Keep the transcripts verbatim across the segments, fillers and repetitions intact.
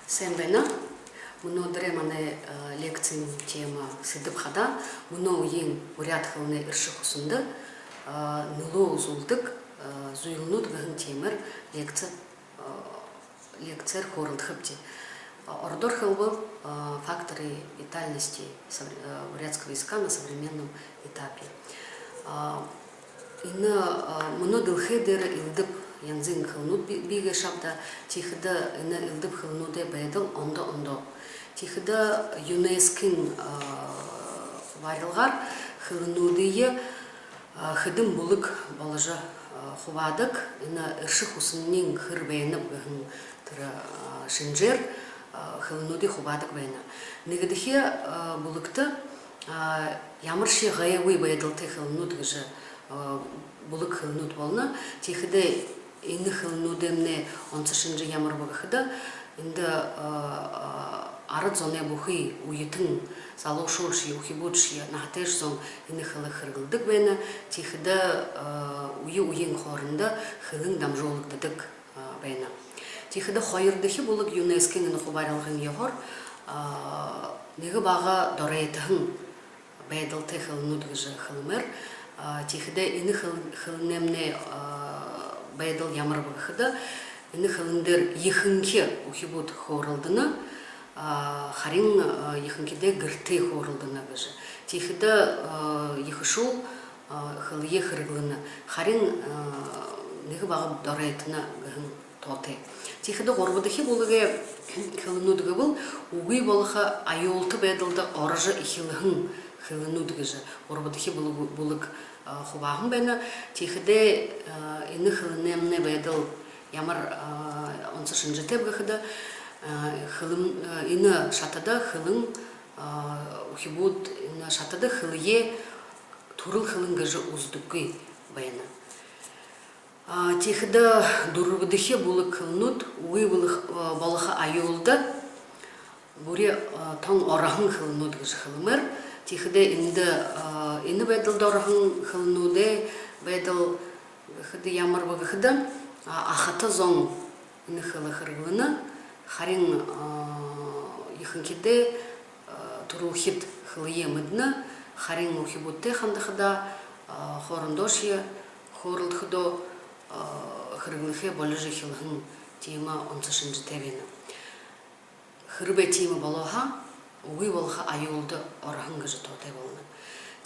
Сайн байна. Мүнөөдэрэй манай, э, лекциин тема сэдэб хадаа мүнөө үеын буряад хэлэнэй эршэ хүсэндэ, э, нүлөө үзүүлдэг, э, зүйлнүүд гэһэн темээр лекци, э, лекциеэр хөөрэлдэхэбди. Ородоор хэлэбэл, э, факторы витальности совре-, э, бурятского языка на современном этапе. Э, энэ, э, мүнөө дэлхэй дээрэ элдэб янзын хэлэнүүд би-, бии гээшэ ааб даа. Тиихэдэ энэ элдэб хэлэнүүдэй байдал ондо ондоо. Тиихэдэ ЮНЕСКО-гой, э, хубаарилгаар хэлэнүүдые, э, хэдэн бүлэг болгожо, э, хубаадаг. Энэ эршэ хүсэниинь хэр байнаб гэһэн тэрэ, э, шэнжээр, э, хэлэнүүдые хубаадаг байна. Нэгэдэхи, э, бүлэгтэ, э, ямаршье гайгүй байдалтай хэлэнүүд гэжэ, э, бүлэг хэлэнүүд болоно. Тиихэдэ энэ хэлэнүүдэймнай онсо шэнжэ ямар бэ гэхэдэ, эндэ, э, э, арад зоной бүхы үетэн, залуушуулшье, үхибүүдшье, наһатайшье зон энэ хэлэ хэрэглэдэг байна. Тиихэдэ, э, үе үеын хоорондо хэлэн дамжуулагдадаг, э, байна. Тиихэдэ хоёрдохи бүлэг ЮНЕСКО-гой энэ хубаарилгын ёһоор, э, нэгэ бага доройтоһон байдалтай хэлэнүүд гэжэ хэлэмээр. А, тиихэдэ энэ хэл-, хэлэнэймнай, а, байдал ямар бэ гэхэдэ, энэ хэлэн дээрэ ехэнхи үхибүүд хөөрэлдэнэ, а, харин, а, ехэнхидээ гэртээ хөөрэлдэнэ гэжэ. Тиихэдэ, а, ехэшүүл, а, хэлэеэ хэрэглэнэ. Харин, а, нэгэ бага доройтоно гэһэн тоотой. Тиихэдэ гурбадахи бүлэгэй хэлэнүүд гэбэл үгы болохо аюулта байдалда орожо эхилһэн хэлэнүүд гэжэ гурбадахи бүлэг, бүлэг, а, хубааһан байна. Тиихэдэ, а, энэ хэлэнэймнай байдал ямар, а, онсо шэнжэтэйб гэхэдэ, а, хэлэн, а, энэ шатада хэлэн, а, үхибүүд энэ шатада хэлэеэ түрэл хэлэн гэжэ үзэдэггүй байна. А, тиихэдэ дүрбэдэхи бүлэг хэлэнүүд үгы болохо, а, болохо аюулда бүри, а, тон ороһон хэлэнүүд гэжэ хэлэмээр. Тиихэдэ эндэ, а, энэ байдалда ороһон хэлэнүүдэй байдал гэхэдэ ямар бэ гэхэдэ, а, ахата зон энэ хэлэ хэрэглэнэ, харин, а, ехэнхидээ, а, түрэлхид хэлэеэ мэдэнэ, харин үхибүүдтэй хандахадаа, а, хоорондоошье хөөрэлдэхэдөө, а, хэрэглэхээ болижо эхилһэн тиимэ онсо шэнжэтэй байна. Хэрбээ тиимэ болоо һаа, үгы болохо аюулда ороһон гэжэ тоотой болоно.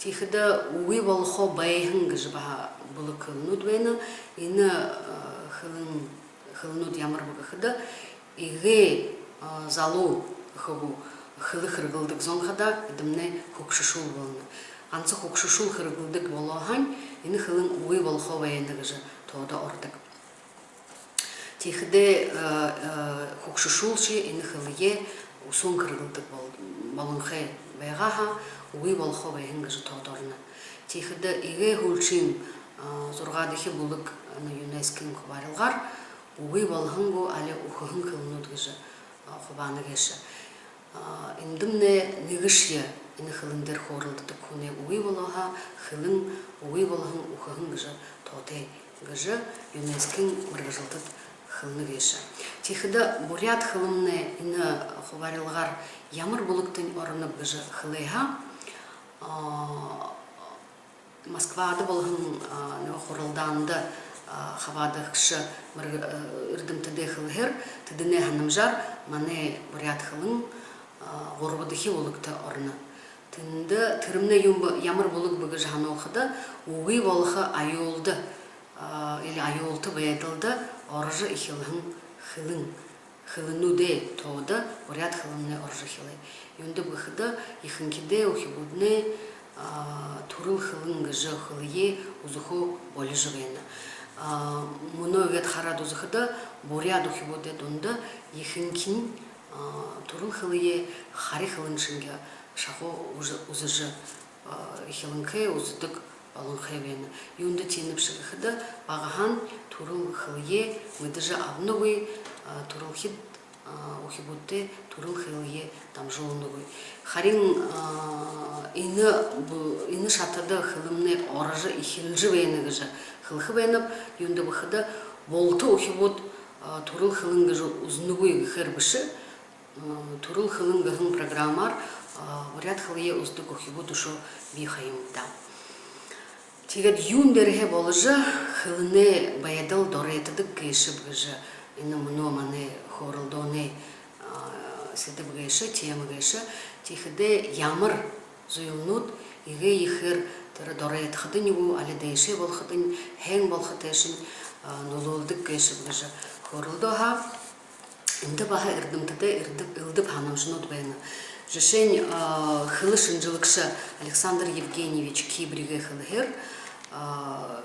Тиихэдэ үгы болохоо байһан гэжэ баһа бүлэг хэлэнүүд байна. Энэ, а, хэлэн, хэлэнүүд ямар бэ гэхэдэ, эгээ, а, залуу гэхэ гү, хэлэ хэрэглэдэг зон хадаа эдэмнай хүгшэшүүл болоно. Ганса хүгшэшүүл хэрэглэдэг болоо һаань, энэ хэлэн үгы болохоо байна гэжэ тоодо ородог. Тиихэдэ, а, а, хүгшэшүүлшье энэ хэлэеэ үсөөн хэрэглэдэг бол-, болонхой байгаа һаа, үгы болохоо байһан гэжэ тоодо ороно. Тиихэдэ эгээ һүүлшын, а, зургаадахи бүлэг, а, ЮНЕСКО-гой хубаарилгаар үгы болоһон гү, али үхэһэн хэлэнүүд гэжэ, а, хубаана гээшэ. А, эндэмнай нэгэшье энэ хэлэн дээрэ хөөрэлдэдэг хүнэй үгы болоо һаа, хэлэн үгы болоһон, үхэһэн гэжэ тоотой гэжэ ЮНЕСКО-гой мэргэжэлтэд хэлэнэ гээшэ. Тиихэдэ буряад хэлэмнай энэ хубаарилгаар ямар бүлэгтэнь ороноб гэжэ хэлээ һаа, а, Москвада болоһон, а, нэгэ хуралдаанда, а, хабаадагша мэргэ-, э, эрдэмтэдэй хэлэһээр, тэдэнэй һанамжаар манай буряад хэлэн, а, гурбадахи бүлэгтэ ороно. Тэндэ тэрэмнай юун бэ, ямар бүлэг бэ гэжэ һануулхада, үгы болохо аюулда, а, или аюулта байдалда орожо эхилһэн хэлэн, хэлэнүүдэй тоодо буряад хэлэмнай орожо эхилээ. Юундэб гэхэдэ, ехэнхидээ үхибүүднай, а, түрэл хэлэн гэжэ хэлэеэ үзэхөө болижо байна. А, мүнөө иигээд хараад үзэхэдэ, буряад үхибүүдэй дунда ехэнхинь, а, түрэл хэлэеэ хари хэлэн шэнги шахуу үзэ-, үзэжэ, а, эхилэнхэй, үзэдэг болонхой байна. Юундэ тиинэбши гэхэдэ, багаһаань түрэл хэлэеэ мэдэжэ абанагүй, а, түрэлхид, а, үхибүүдтэй түрэл хэлэеэ дамжуулнагүй. Харин, а, энэ бу-, энэ шатада хэлэмнай орожо эхилжэ байна гэжэ хэлэхэ байнаб. Юундэб гэхэдэ, булта үхибүүд, а, түрэл хэлэн гэжэ үзэнэгүй гэхээр бэшэ, Түрэл хэлэн гэһэн программаар буряад хэлэеэ үзэдэг үхибүүд үшөө бии ха юм даа. Тиигээд юун дээрэһээ боложо хэлэнэй байдал доройтодог гээшэб гэжэ энэ мүнөө манай хөөрэлдөөнэй сэдэб гээшэ, тема гээшэ. Тиихэдээ ямар зүйлнүүд эгээ ехээр тэрэ доройтоходонь гү, али дээшээ болоходонь, һайн болохо тээшэнь нүлөөлдэг гээшэб гэжэ хөөрэлдөө һаа. Эндэ баһа эрдэмтэдэй элдэб һанамжанууд байна. Жэшээнь, хэлэ шэнжэлэгшэ Александр Евгеньевич Кибригэй хэлэһээр,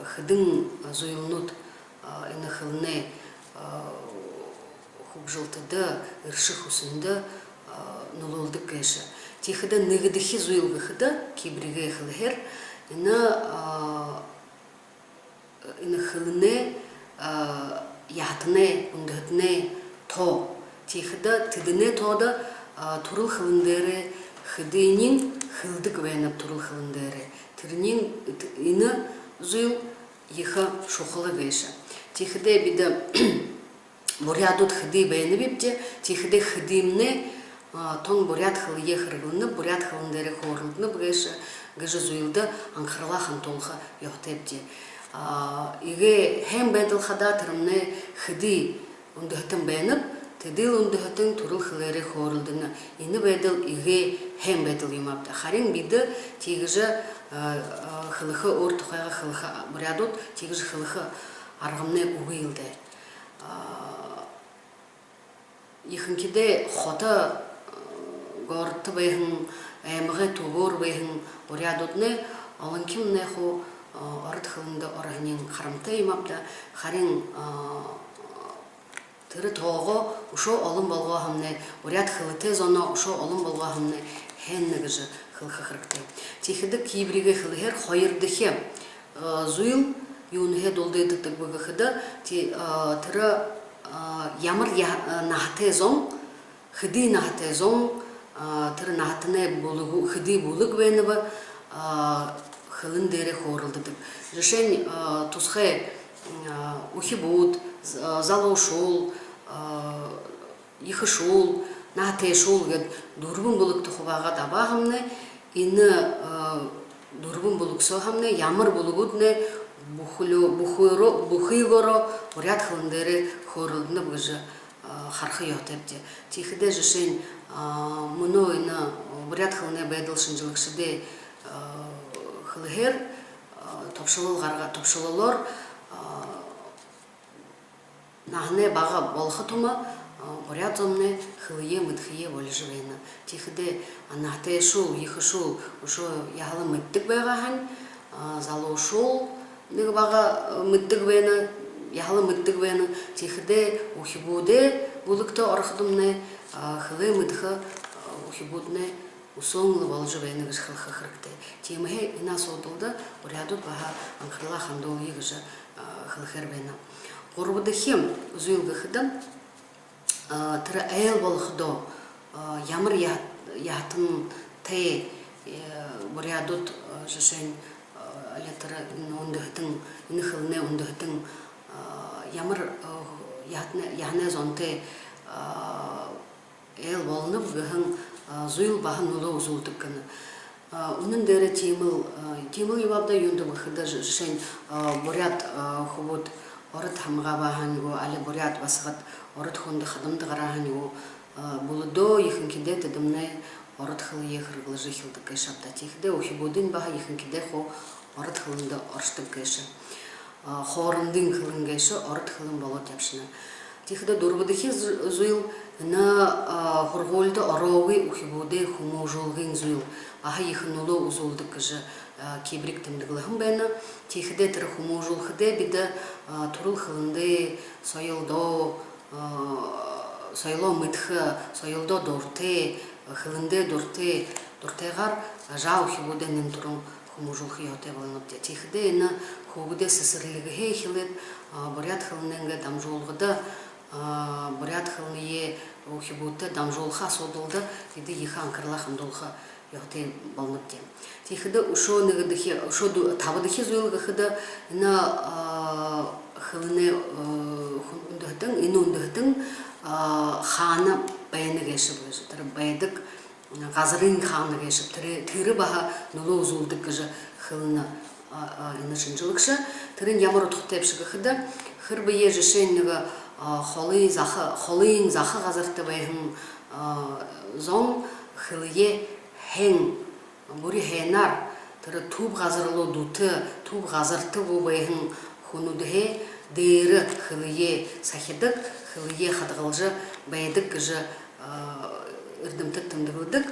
хэдэн зүйлнүүд энэ хэлэнэй хүгжэлтэдэ, эршэ хүсэндэ нүлөөлдэг гээшэ. Тиихэдэ нэгэдэхи зүйл гэхэдэ, Кибригэй хэлэһээр, энэ энэ хэлэнэй яһатанай, үндэһэтэнэй тоо. Тиихэдэ тэдэнэй тоодо түрэл хэлэн дээрээ хэдыень хэлэдэг байнаб, түрэл хэлэн дээрээ, тэрэниинь, энэ зүйл ехэ шухала гээшэ. Тиихэдээ бидэ буряадууд хэды байнабибди, тиихэдээ хэдымнай тон буряад хэлэеэ хэрэглэнэб, буряад хэлэн дээрээ хөөрэлдэнэб гээшэ гэжэ зүйлдэ анхаралаа хандуулха ёһотойбди. Эгээ һайн байдал хадаа, тэрэмнай хэды үндэһэтэн байнаб, тэдыл үндэһэтэн түрэл хэлээрээ хөөрэлдэнэ. Энэ байдал эгээ һайн байдал юм ааб даа. Харин бидэ тиигэжэ хэлэхэ, өөр тухайгаа хэлэхэ, буряадууд тиигэжэ хэлэхэ аргамнай үгыл даа. Ехэнхидээ хото, городто байһан, аймагай түбөөр байһан буряадууднай олонхимнай хуу ород хэлэндэ ороһониинь харамтай юм ааб даа. Харин тэрэ тоогоо үшөө олон болгоо һаамнай, буряад хэлэтэй зоноо үшөө олон болгоо һаамнай һайн гэжэ хэлэхэ хэрэгтэй. Тиихэдэ Кибригэй хэлэһээр хоёрдохи зүйл юунһээ дулдыдагдагби гэхэдэ, тэрэ ямар наһатай зон, хэды наһатай зон, тэрэ наһатанай бүлэг, хэды бүлэг байнаб, хэлэн дээрээ хөөрэлдэдэг. Жэшээнь, тусхай үхибүүд, залуушуул, ехэшүүл, наһатайшуул гээд дүрбэн бүлэгтэ хубаагаад абаа һаамнай, энэ дүрбэн бүлэг соо һаамнай ямар бүлэгүүднай бүхэ-, бүхөөрөө, бүхыгөөрөө буряад хэлэн дээрээ хөөрэлдэнэб гэжэ хараха ёһотойбди. Тиихэдээ жэшээнь, мүнөө энэ буряад хэлэнэй байдал шэнжэлэгшэдэй хэлэһээр, тобшолол гарга-, тобшололоор, наһанай бага болохо тума буряад зомнай хэлэеэ мэдэхэеэ болижо байна. Тиихэдээ наһатайшуул, ехэшүүл үшөө яһала мэдэдэг байгаа һаань, залуушуул нэгэ бага мэдэдэг байна, яһала мэдэдэг байна. Тиихэдээ үхибүүдэй бүлэгтэ ороходомнай, хэлээ мэдэхэ үхибүүднай үсөөн лэ боложо байна гэжэ хэлэхэ хэрэгтэй. Тиимэһээ энэ асуудалда буряадууд баһа анхаралаа хандуулая гэжэ хэлэхээр байна. Гурбадахи зүйл гэхэдэ, тэрэ айл болоходоо ямар яһа-, яһатантай буряадууд, жэшээнь, али тэрэ энэ үндэһэтэн, энэ хэлэнэй үндэһэтэн ямар яһатанай, яһанай зонтой айл болоноб гэһэн зүйл баһа нүлөө үзүүлдэг гэнэ. Үнэн дээрээ тиимэл, тиимэл юм ааб даа. Юундэб гэхэдэ, жэшээнь, буряад хүбүүд ород һамга абаа һаань гү, али буряад басагад ород хүндэ хадамда гараа һаань гү, бүлэдөө ехэнхидээ тэдэмнай ород хэлэеэ хэрэглэжэ эхилдэг гээшэ ааб даа. Тиихэдээ үхибүүдынь баһа ехэнхидээ хуу ород хэлэндэ оршодог гээшэ. Хоорондын хэлэн гээшэ ород хэлэн болоод ябашана. Тиихэдэ дүрбэдэхи зүйл, энэ һургуулида ороогүй үхибүүдэй хүмүүжүүлгын зүйл баһа ехэ нүлөө үзүүлдэг гэжэ Кибриг тэмдэглэһэн байна. Тиихэдээ тэрэ хүмүүжүүлхэдээ бидэ түрэл хэлэндээ, соёлдоо, соёлоо мэдэхэ, соёлдоо дуратай, хэлэндээ дуратай, дуратайгаар жаа үхибүүдээ нэн түрүүн хүмүүжүүлхэ ёһотой болонобди. Тиихэдээ энэ хүүгэдэй сэсэрлигһээ эхилээд буряад хэлэнэйнгээ дамжуулгада, буряад хэлэеэ үхибүүдтэ дамжуулха асуудалда бидэ ехэ анхаралаа хандуулха ёһотой болонобди. Тиихэдэ үшөө нэгэдэхи, үшөө дү-, табадахи зүйл гэхэдэ, энэ хэлэнэй үндэһэтэн, энэ үндэһэтэн хаана байна гээшэб гэжэ, тэрэ байдаг газарынь хаана гээшэб, тэрэ, тэрэ баһа нүлөө үзүүлдэг гэжэ хэлэнэ, а, а, энэ шэнжэлэгшэ. Тэрэнь ямар удхатайб гэхэдэ, хэрбээ жэшээнь нэгэ, а, холын заха, холын заха газарта байһан, а, зон хэлэеэ һайн, бүри һайнаар тэрэ түб газар лэ дүтэ, түб газарта бү байһан хүнүүдһээ дээрэ хэлэеэ сахидаг, хэлэеэ хадагалжа байдаг гэжэ, а, эрдэмтэд тэмдэглэдэг.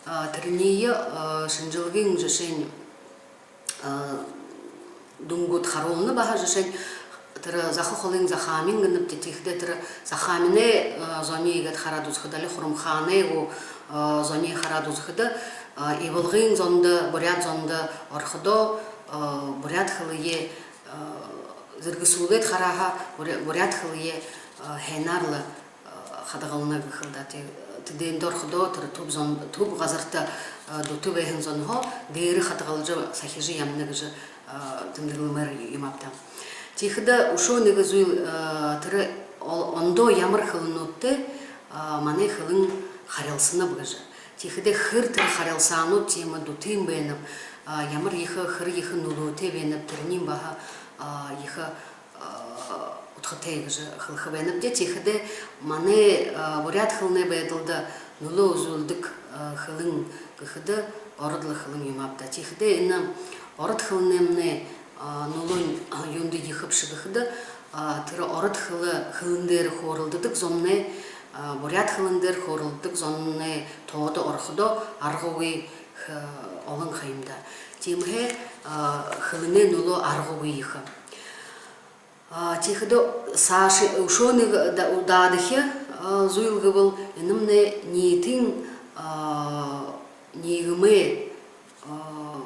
А, тэрэниие, а, шэнжэлгын жэшээнь, а, дүнгүүд харуулна баһа. Жэшээнь, тэрэ заха холын захаамин гэнэбди, тиихэдэ тэрэ захааминай, а, зониие иигээд хараад үзэхэдэ, али Хурамхаанай гү, а, зониие хараад үзэхэдэ, а, Ивалгын зондо, буряад зондо ороходоо, а, буряад хэлэеэ, а, зэргэсүүлээд хараа һаа, буря-, буряад хэлэеэ, а, һайнаар лэ, а, хадагална гэхэл даа. Тии-, тэдээндэ ороходоо, тэрэ түб зон-, түб газарта, а, дүтэ байһан зонһоо дээрэ хадагалжа, сахижа ябана гэжэ, а, тэмдэглэмээр юм ааб даа. Тиихэдэ үшөө нэгэ зүйл, а, тэрэ ол-, ондоо ямар хэлэнүүдтэй, а, манай хэлэн харилсанаб гэжэ. Тиихэдэ хэр тэрэ харилсаанууд тиимэ дүтын байнаб, а, ямар ехэ, хэр ехэ нүлөөтэй байнаб, тэрэниинь баһа, а, ехэ, а, удхатай гэжэ хэлэхэ байнабди. Тиихэдэ манай, а, буряад хэлэнэй байдалда нүлөө үзүүлдэг, а, хэлэн гэхэдэ, ород лэ хэлэн юм ааб даа. Тиихэдэ энэ ород хэлэнэймнай, а, нүлөөнь, а, юундэ ехэбши гэхэдэ, а, тэрэ ород хэлэ-, хэлэн дээрэ хөөрэлдэдэг зомнай, а, буряад хэлэн дээрэ хөөрэлдэдэг зомнай тоодо ороходоо аргагүй х-, олон ха юм даа. Тиимэһээ, а, хэлэнэй нүлөө аргагүй ехэ. А, тиихэдэ саашань үшөө нэгэ да-, удаадахи, а, зүйл гэбэл, энэмнай ниитын, а, ниигэмэй, а,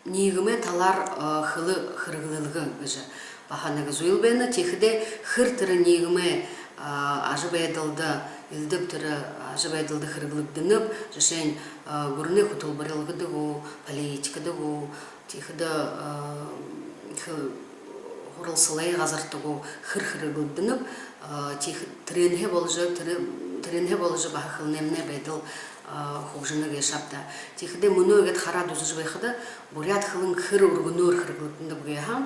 ниигэмэй талаар, а, хэлэ хэрэглэлгэ гэжэ баһа нэгэ зүйл байна. Тиихэдэ хэр тэрэ ниигэмэй, а, ажабайдалда, элдэб тэрэ ажабайдалда хэрэглэгдэнэб, жэшээнь, а, гүрэнэй хүтэлбэрилгэдэ гү, политикада гү, тиихэдэ, а, хэ-, һуралсалай газарта гү хэр хэрэглэгдэнэб, а, тиихэ-, тэрээнһээ боложо, тэрэ-, тэрээнһээ боложо баһа хэлэнэймнай байдал, а, хүгжэнэ гээшэ ааб даа. Тиихэдэ мүнөө иигээд хараад үзэжэ байхада, буряад хэлэн хэр үргэнөөр хэрэглэгдэнэб гэхэ һаа,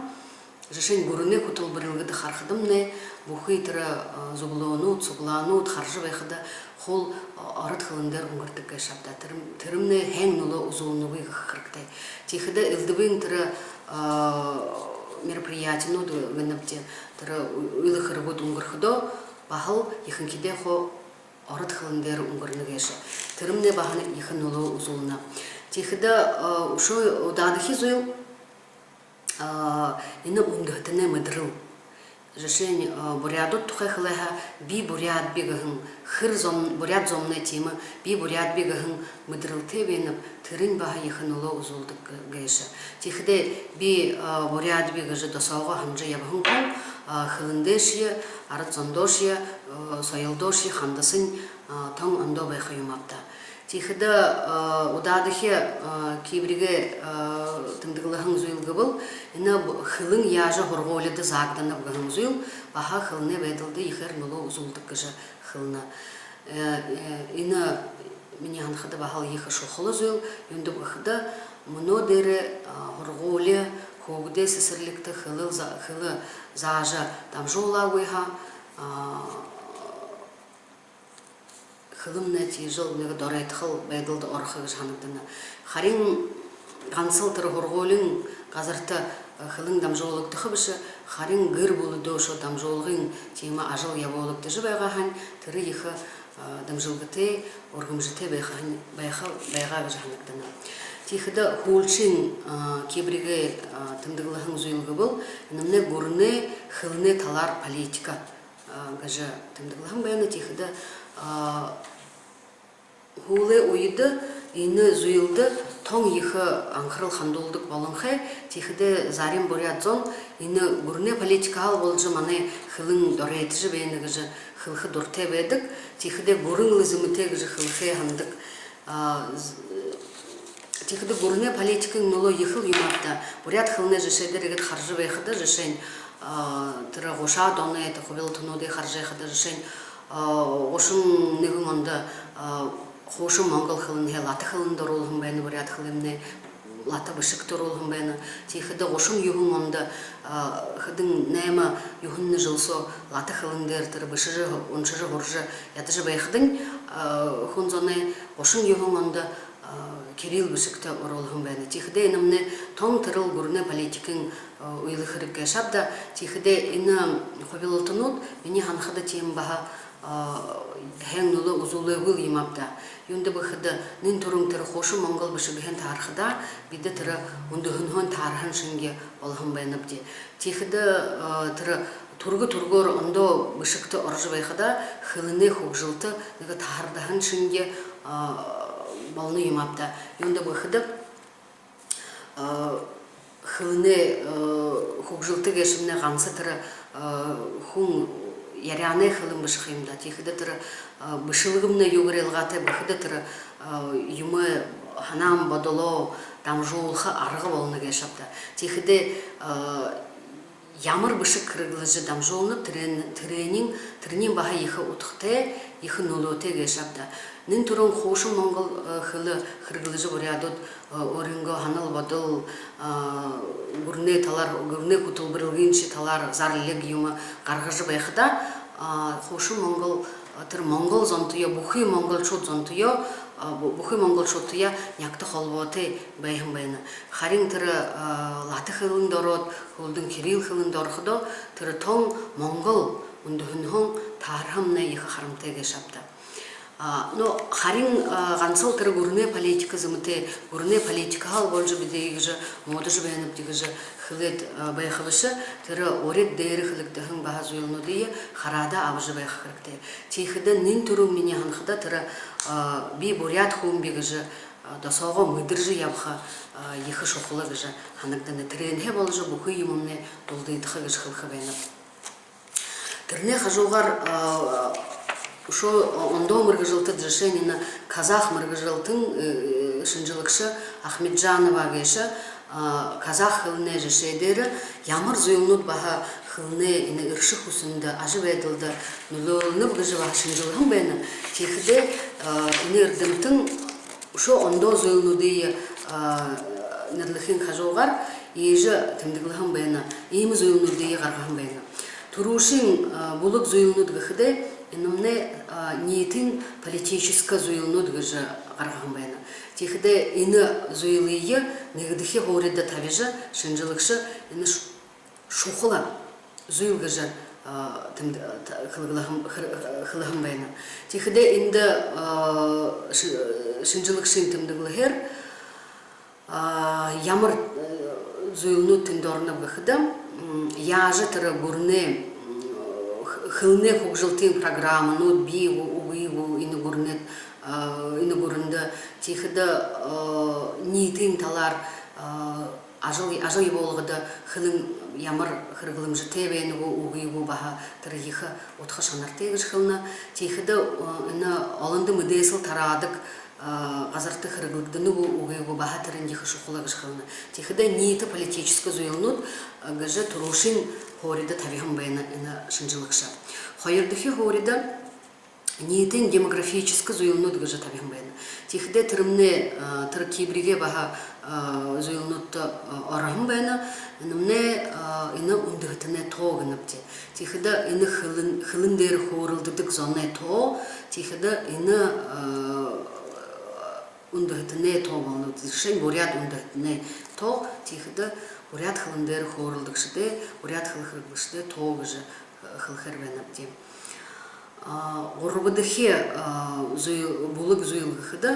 жэшээнь, гүрэнэй хүтэлбэрилгэдэ харахадамнай, бүхы тэрэ, а, зүблөөнүүд, суглаанууд хаража байхада, хуу, а, ород хэлэн дээрэ үнгэрдэг гээшэ ааб даа. Тэрэ-, тэрэмнай һайн нүлөө үзүүлнэгүй гэхэ хэрэгтэй. Тиихэдэ элдэбын тэрэ, а, мероприятинууд гэнэбди, тэрэ үйлэ хэрэгүүд үнгэрхэдөө баһал ехэнхидээ хуу ород хэлэн дээрэ үнгэрнэ гээшэ. Тэрэмнай баһа ехэ нүлөө үзүүлнэ. Тиихэдэ, а, үшөө удаадахи зүйл, а, энэ үндэһэтэнэй мэдэрэл. Жэшээнь, а, буряадууд тухай хэлээ һаа, би буряадби гэһэн, хэр зон-, буряад зомнай тиимэ би буряадби гэһэн мэдэрэлтэй байнаб, тэрэнь баһа ехэ нүлөө үзүүлдэг гэ-, гээшэ. Тиихэдэ би, а, буряадби гэжэ досоогоо һанажа ябаһан хүн, а, хэлэндээшье, арад зондоошье, а, соёлдоошье хандасань, а, тон ондоо байха юм ааб даа. Тиихэдэ, а, удаадахи, а, Кибригэй, а, тэмдэглэһэн зүйл гэбэл, энэ б-, хэлэн яажа һургуулида заагданаб гэһэн зүйл баһа хэлэнэй байдалда ехээр нүлөө үзүүлдэг гэжэ хэлэнэ. Э, э, энэ минии һанахада баһал ехэ шухала зүйл. Юундэб гэхэдэ, мүнөө дээрээ, а, һургуули хүүгэдэй сэсэрлигтэ хэлэл за-, хэлэ заажа дамжуулаагүй һаа, а, хэлэмнай тиижэл нэгэ доройтохол байдалда орохо гэжэ һанагдана. Харин гансал тэрэ һургуулиин газарта, э, хэлэн дамжуулагдаха бэшэ, харин гэр бүлэдөө үшөө дамжуулгын тиимэ ажал ябуулагдажа байгаа һаань, тэрэ ехэ, э, дэмжэлгэтэй, үргэмжэтэй байха һаань, байха, байгаа гэжэ һанагдана. Тиихэдэ һүүлшын, э, Кибригэй, э, тэмдэглэһэн зүйл гэбэл, энэмнай гүрэнэй хэлэнэй талаар политика, а, гэжэ тэмдэглэһэн байна. Тиихэдэ, а, һүүлэй үедэ энэ зүйлдэ тон ехэ анхарал хандуулдаг болонхой. Тиихэдэ зарим буряад зон энэ гүрэнэй политикаһаа боложо манай хэлэн доройтожо байна гэжэ хэлэхэ дуратай байдаг. Тиихэдэ гүрэн лэ зэмэтэй гэжэ хэлэхэ һанадаг. А, з-, тиихэдэ гүрэнэй политикын нүлөө ехэл юм ааб даа. Буряад хэлэнэй жэшээ дээрэ иигээд хаража байхада, жэшээнь, а, тэрэ гушаад оной тэрэ хубилалтануудые хаража байхада, жэшээнь, А, гушан нэгэн ондо, а, хуушан монгол хэлэнһээ лата хэлэндэ оруулһан байна, буряад хэлэмнай лата бэшэгтэ оруулһан байна. Тиихэдэ гушан юһэн ондо, а, хэдэн, найма юһэн жэл соо лата хэлэн дээрэ тэрэ бэшэжэ, уншажа, һуража ядажа байхадань, а, хүн зоной гушан юһэн ондо, а, кирилл бэшэгтэ оруулһан байна. Тиихэдэ энэмнай тон тэрэл гүрэнэй политикын, а, үйлэ хэрэг гээшэ ааб даа. Тиихэдэ энэ хубилалтанууд, минии һанахада, тиимэ баһа, а, һайн нүлөө үзүүлээгүй юм ааб даа. Юундэб гэхэдэ, нэн түрүүн тэрэ хуушан монгол бэшэгһээнь таарахадаа, бидэ тэрэ үндэһэнһөө таарһан шэнги болоһон байнабди. Тиихэдэ, а, тэрэ түргэ-түргөөр ондоо бэшэгтэ орожо байхадаа, хэлэнэй хүгжэлтэ нэгэ таһардаһан шэнги, а, болоно юм ааб даа. Юундэб гэхэдэ, а, хэлэнэй, а, хүгжэлтэ гээшэмнай ганса тэрэ, а, хүн яряанай хэлэн бэшэ ха юм даа. Тиихэдэ тэрэ, а, бэшэлгэмнай юугээр илгаатай бэ гэхэдэ, тэрэ, а, юумэ, һанаан бодолоо дамжуулха арга болоно гээшэ ааб даа. Тиихэдэ, а, ямар бэшэг хэрэглэжэ дамжуулнаб, тэрэн-, тэрэниинь, тэрэниинь баһа ехэ удхатай, ехэ нүлөөтэй гээшэ ааб даа. Нэн түрүүн хуушан монгол, э, хэлэ хэрэглэжэ буряадууд, э, өөрынгөө һанал бодол, а, гүрэнэй талаар, гүрэнэй хүтэлбэрилгын ши талаар зарлиг юумэ гаргажа байхадаа, а, хуушан монгол, а, тэрэ монгол зонтоёо, бүхы монголшууд зонтоёо, а, бү-, бүхы монголшуудтаяа нягта холбоотой байһан байна. Харин тэрэ, а, лата хэлэндэ ороод, һүүлдэнь кирилл хэлэндэ ороходоо, тэрэ тон монгол үндэһэнһөө таһарһамнай ехэ харамтай гээшэ ааб даа. А, но харин, а, гансал тэрэ гүрэнэй политика зэмэтэй, гүрэнэй политикаһаа боложо бидэ иигэжэ муудажа байнабди гэжэ хэлээд, а, байха бэшэ, тэрэ урид дээрэ хэлэгдэһэн баһа зүйлнүүдые хараадаа абажа байха хэрэгтэй. Тиихэдэ нэн түрүүн минии һанахада, тэрэ, а, би буряад хүмби гэжэ, а, досоогоо мэдэржэ ябаха, а, ехэ шухала гэжэ һанагдана. Тэрээнһээ боложо бүхы юумэмнай дулдыдаха гэжэ хэлэхэ байнаб. Тэрэнэй хажуугаар, а, үшөө ондоо мэргэжэлтэд, жэшээнь, энэ казах мэргэжэлтын, э, шэнжэлэгшэ Ахмеджанова гээшэ, а, казах хэлэнэй жэшээ дээрэ ямар зүйлнүүд баһа хэлэнэй энэ эршэ хүсэндэ, ажабайдалда нүлөөлнэб гэжэ баһа шэнжэлһэн байна. Тиихэдээ, а, энэ эрдэмтэн үшөө ондоо зүйлнүүдые, а, нэрлэхын хажуугаар иигэжэ тэмдэглэһэн байна, иимэ зүйлнүүдые гаргаһан байна. Түрүүшын, а, бүлэг зүйлнүүд гэхэдээ, энэмнай, а, ниитын политическэ зүйлнүүд гэжэ гаргаһан байна. Тиихэдээ энэ зүйлые нэгэдэхи һуурида табижа, шэнжэлэгшэ энэ ш-, шухала зүйл гэжэ, а, тэнд, а, та-, хэлэглэһэн, хэр-, хэлэһэн байна. Тиихэдээ эндэ, а, шэ-, шэнжэлэгшын тэмдэглэһээр, а, ямар, э, зүйлнүүд тэндэ ороноб гэхэдэ, м, яажа тэрэ гүрэнэй, м, х-, хэлэнэй хүгжэлтын программанууд бии гү, үгы гү, энэ гүрэндэ, а, энэ гүрэндэ, тиихэдэ, а, ниитын талаар, а, ажал, ажал ябуулгада хэлэн ямар хэрэглэмжэтэй байна гү, үгы гү, баһа тэрэ ехэ удха шанартай гэжэ хэлэнэ. Тиихэдэ, а, энэ олондо мэдээсэл тараадаг, а, газарта хэрэглэгдэнэ гү, үгы гү, баһа тэрэнь ехэ шухала гэжэ хэлэнэ. Тиихэдэ ниитэ политическэ зүйлнүүд, а, гэжэ түрүүшын һуурида табиһан байна энэ шэнжэлэгшэ. Хоёрдохи һуурида ниитын демографическэ зүйлнүүд гэжэ табиһан байна. Тиихэдээ тэрэмнай, а, тэрэ кибригээ баһа, а, зүйлнүүдтэ, а, ороһон байна. Энэмнай, а, энэ үндэһэтэнэй тоо гэнэбди. Тиихэдэ энэ хэлэн, хэлэн дээрэ хөөрэлдэдэг зоной тоо, тиихэдэ энэ, а, үндэһэтэнэй тоо болоно. Жэшээнь, буряад үндэһэтэнэй тоо, тиихэдэ буряад хэлэн дээрэ хөөрэлдэгшэдэй, буряад хэлэ хэрэглэгшэдэй тоо гэжэ, э, хэлэхээр байнабди. А, гурбадахи, а, зүйл, бүлэг зүйл гэхэдэ,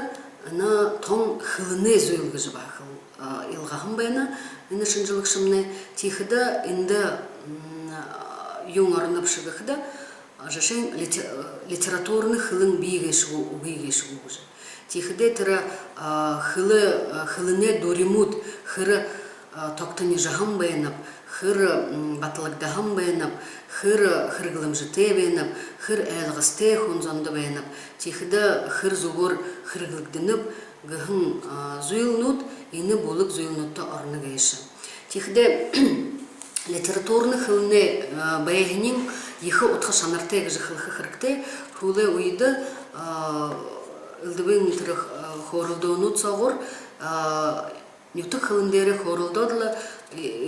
энэ тон хэлэнэй зүйл гэжэ баһа хэл-, а, илгаһан байна энэ шэнжэлэгшэмнай. Тиихэдэ эндэ, м, а, юун оронобши гэхэдэ, а, жэшээнь, лите-, э, литературна хэлэн бии гээшэ гү, үгы гээшэ гү гэжэ. Тиихэдээ тэрэ, а, хэлэ-, а, хэлэнэй дүримүүд хэр, а, тогтонижоһон байнаб, хэр, м, баталагдаһан байнаб, хэр, а, хэрэглэмжэтэй байнаб, хэр ойлгостой хүн зондо байнаб, тиихэдэ хэр зүгөөр хэрэглэгдэнэб гэһэн, а, зүйлнүүд энэ бүлэг зүйлнүүдтэ ороно гээшэ. Тиихэдээ Литературна хэлэнэй байһаниинь ехэ удха шанартай гэжэ хэлэхэ хэрэгтэй. Һүүлэй үедэ элдэбын тэрэ хөөрэлдөөнүүд соогуур нютаг хэлэн дээрэ хөөрэлдөөд лэ,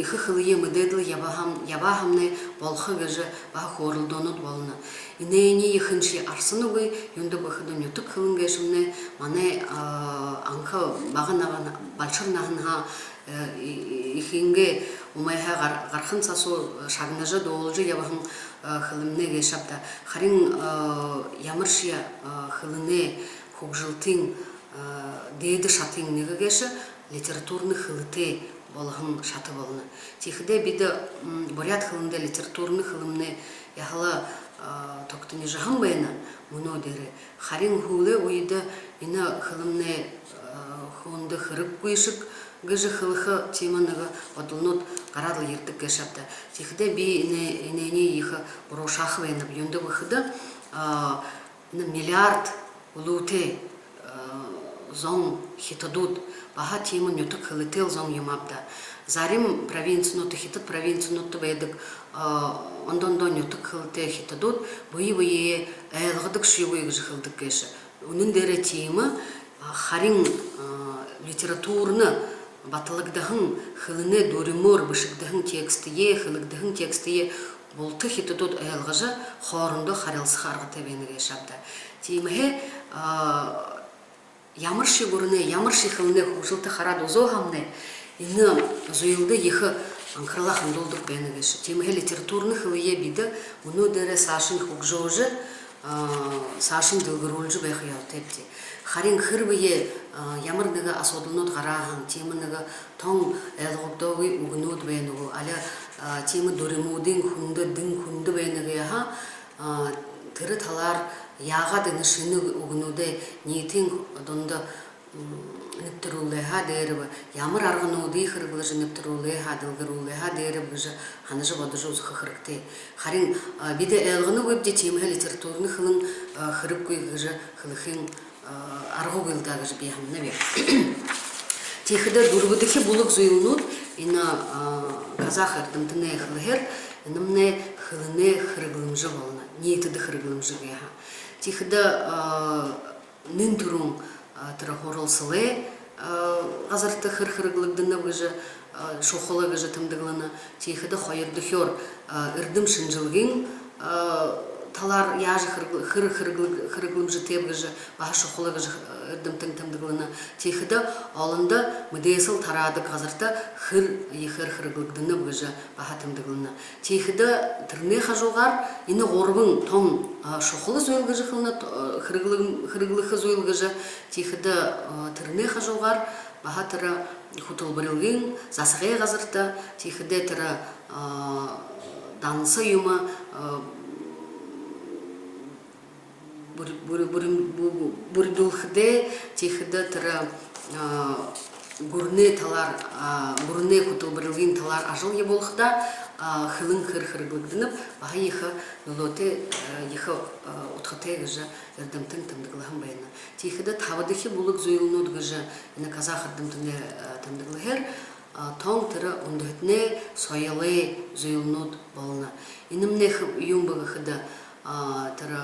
ехэ хэлэеэ мэдээд лэ ябаа һаам-, ябаа һаамнай болохо гэжэ баһа хөөрэлдөөнүүд болоно. Энээниие ехэншье арсанагүй, юундэб гэхэдэ нютаг хэлэн гээшэмнай манай анха бага наһан-, балшар наһанһаа, эхынгээ умайһаа гар-, гараһан сасуу шагнажа, дуулажа ябаһан хэлэмнай гээшэ ааб даа. Харин ямаршье хэлэнэй хүгжэлтын дээдэ шатын нэгэ гээшэ литературна хэлэтэй болоһон шата болоно. Тиихэдээ бидэ буряад хэлэндээ литературна хэлэмнай яһала тогтонижоһон байна мүнөө дээрээ. Харин һүүлэй үедэ энэ хэлэмнай хүндэ хэрэггүй шэг гэжэ хэлэхэ тиимэ нэгэ бодолнууд гараад лэ ерэдэг гээшэ ааб даа. Тиихэдээ би энэ, энээниие ехэ буруушааха байнаб. Юундэб гэхэдэ, энэ миллиард үлүүтэй зон хитадууд баһа тиимэ нютаг хэлэтэйл зон юм ааб даа. Зарим провинцинуудта, Хитад провинцинуудта байдаг ондо ондоо нютаг хэлэтэй хитадууд бэе бэеэ ойлгодогшьегүй гэжэ хэлэдэг гээшэ. Үнэн дээрээ тиимэ, харин литературна баталагдаһан, хэлэнэй дүримөөр бэшэгдэһэн текстые, хэлэгдэһэн текстые булта хитадууд ойлгожо, хоорондоо харилсаха аргатай байна гээшэ ааб даа. Тиимэһээ ямаршье гүрэнэй, ямаршье хэлэнэй хүгжэлтэ хараад үзөө һаамнай, энэ зүйлдэ ехэ анхаралаа хандуулдаг байна гээшэ. Тиимэһээ литературна хэлэеэ бидэ мүнөө дээрээ саашань хүгжөөжэ, саашань дэлгэрүүлжэ байха ёһотойбди. Харин хэрбээ ямар нэгэ асуудалнууд гараа һаань, тиимэ нэгэ тон ойлгогдоогүй үгэнүүд байна гү, али тиимэ дүримүүдынь хүндэ, дэн хүндэ байна гү яаха, тэрэ талаар яагаад энэ шэнэ үгэнүүдые ниитын дунда нэбтэрүүлээ һаа дээрэб, ямар аргануудые хэрэглэжэ нэбтэрүүлээ һаа, дэлгэрүүлээ һаа дээрэб гэжэ һанажа бодожо үзэхэ хэрэгтэй. Харин бидэ ойлгоногүйбди, тиимэһээ литературна хэлэн хэрэггүй гэжэ хэлэхын аргагүй лэ даа гэжэ би һананаб. Тиихэдэ дүрбэдэхи бүлэг зүйлнүүд, энэ казах эрдэмтэнэй хэлэһээр, энэмнай хэлэнэй хэрэглэмжэ болоно, ниитэдэ хэрэглэмжэ гээ һаа. Тиихэдэ нэн түрүүн тэрэ һуралсалай газарта хэр хэрэглэгдэнэб гэжэ, шухала гэжэ тэмдэглэнэ. Тиихэдэ хоёрдохёор эрдэм шэнжэлгын талаар яажа хэрэглэ-, хэр хэрэглэг-, хэрэглэмжэтэйб гэжэ баһа шухала гэжэ эрдэмтэн тэмдэглэнэ. Тиихэдэ олондо мэдээсэл тараадаг газарта хэр ехээр хэрэглэгдэнэб гэжэ баһа тэмдэглэнэ. Тиихэдэ тэрэнэй хажуугаар энэ гурбан тон шухала зүйл гэжэ хэлэнэ, хэрэглэм-, хэрэглэхэ зүйл гэжэ. Тиихэдэ тэрэнэй хажуугаар баһа тэрэ хүтэлбэрилгын, засагай газарта, тиихэдэ тэрэ данса юумэ бүри-, бүри-, бүри-, бү-, бү-, бүридүүлхэдээ, тиихэдэ тэрэ гүрэнэй талаар, гүрэнэй хүтэлбэрилгын талаар ажал ябуулхадаа хэлэн хэр хэрэглэгдэнэб, баһа ехэ нүлөөтэй, ехэ удхатай гэжэ эрдэмтэн тэмдэглэһэн байна. Тиихэдэ табадахи бүлэг зүйлнүүд гэжэ энэ казах эрдэмтэнэй тэмдэглэһээр тон тэрэ үндэһэтэнэй соёлой зүйлнүүд болоно. Энэмнай юун бэ гэхэдэ, тэрэ,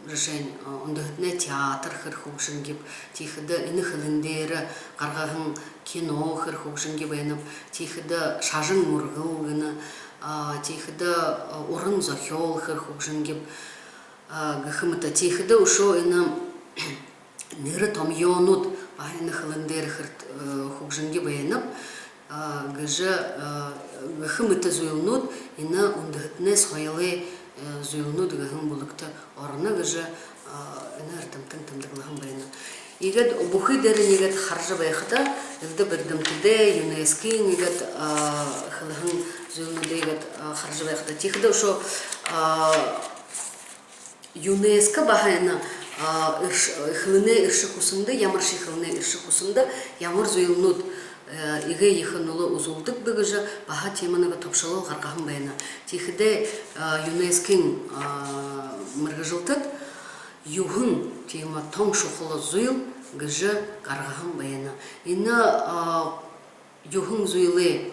жэшээнь, үндэһэтэнэй театр хэр хүгжэнхиб, тиихэдэ энэ хэлэн дээрэ гаргаһан кино хэр хүгжэнхиб байнаб, тиихэдэ шажан мүргэл гэнэ, тиихэдэ уран зохёол хэр хүгжэнхиб гэхэ мэтэ. Тиихэдэ үшөө энэ нэрэ томьёонууд баһа энэ хэлэн дээрэ хэр хүгжэнхиб байнаб гэжэ, гэхэ мэтэ зүйлнүүд энэ үндэһэтэнэй соёлой зүйлнүүд гэһэн бүлэгтэ ороно гэжэ энэ эрдэмтэн тэмдэглэһэн байна. Иигээд бүхы дээрэнь иигээд хаража байхада, элдэб эрдэмтэдэй, ЮНЕСКО-гой иигээд хэлэһэн зүйлнүүдые иигээд хаража байхада, тиихэдэ үшөө ЮНЕСКО баһа энэ эрш-, хэлэнэй эршэ хүсэндэ, ямаршье хэлэнэй эршэ хүсэндэ ямар зүйлнүүд эгээ ехэ нүлөө үзүүлдэг бэ гэжэ баһа тиимэ нэгэ тобшолол гаргаһан байна. Тиихэдээ ЮНЕСКО-гой мэргэжэлтэд юһэн тиимэ тон шухала зүйл гэжэ гаргаһан байна. Энэ юһэн зүйлэй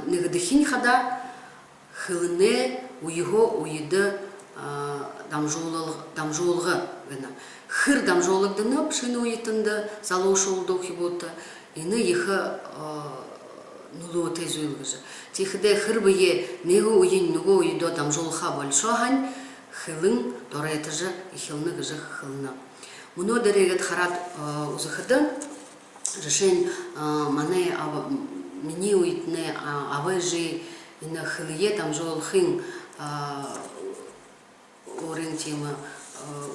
нэгэдэхинь хадаа Хэлэнэй үеһөө үедэ, а, дамжуул-, дамжуулга гэнэ. Хэр дамжуулагданаб шэнэ үетэндэ залуушуулда, үхибүүдтэ, энэ ехэ, а, нүлөөтэй зүйл гэжэ. Тиихэдээ хэрбээ нэгэ үеынь нүгөө үедөө дамжуулха болишоо һаань, хэлэн доройтожо эхилнэ гэжэ хэлэнэ. Мүнөө дээрэ гээд хараад, а, үзэхэдэ, жэшээнь, а, манай аба, минии үетэнэй, а, аба эжы энэ хэлэеэ дамжуулхын, а, өөрын тиимэ, а,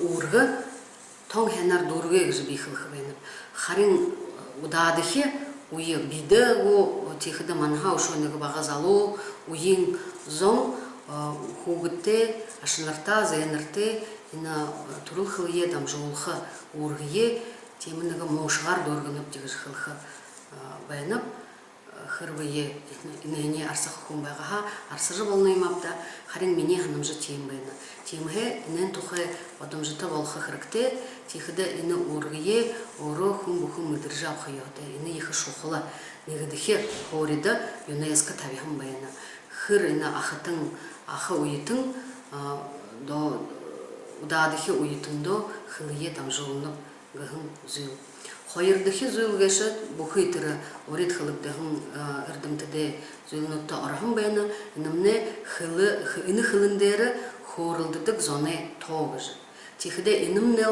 үүргэ тон һайнаар дүүргээ гэжэ би хэлэхэ байнаб. Харин удаадахи үе бидэ гү, тиихэдэ манһаа үшөө нэгэ бага залуу үеын зон, а, хүүгэдтэй, ашанартаа, зээнэртээ энэ, а, түрэл хэлэеэ дамжуулха үүргэеэ тиимэ нэгэ муушагаар дүүргэнэбди гэжэ хэлэхэ, а, байнаб. Хэрбээ энээниие арсаха хүн байгаа һаа, арсажа болоно юм ааб даа. Харин минии һанамжа тиимэ байна. Тиимэһээ энээн тухай бодомжото болохо хэрэгтэй. Тиихэдэ энэ үүргэеэ өөрөө хүн бүхэн мэдэржэ абаха ёһотой. Энэ ехэ шухала. Нэгэдэхи һуурида ЮНЕСКО табиһан байна. Хэр энэ ахатан, аха үетэн, а, доо, удаадахи үетэндөө хэлэеэ дамжуулнаб гэһэн зүйл. Хоёрдохи зүйл гээшэ, бүхы тэрэ урид хэлэгдэһэн, а, эрдэмтэдэй зүйлнүүдтэ ороһон байна. Энэмнай хэлэ-, хэ-, энэ хэлэн дээрэ хөөрэлдэдэг зоной тоо гэжэ. Тиихэдээ энэмнай,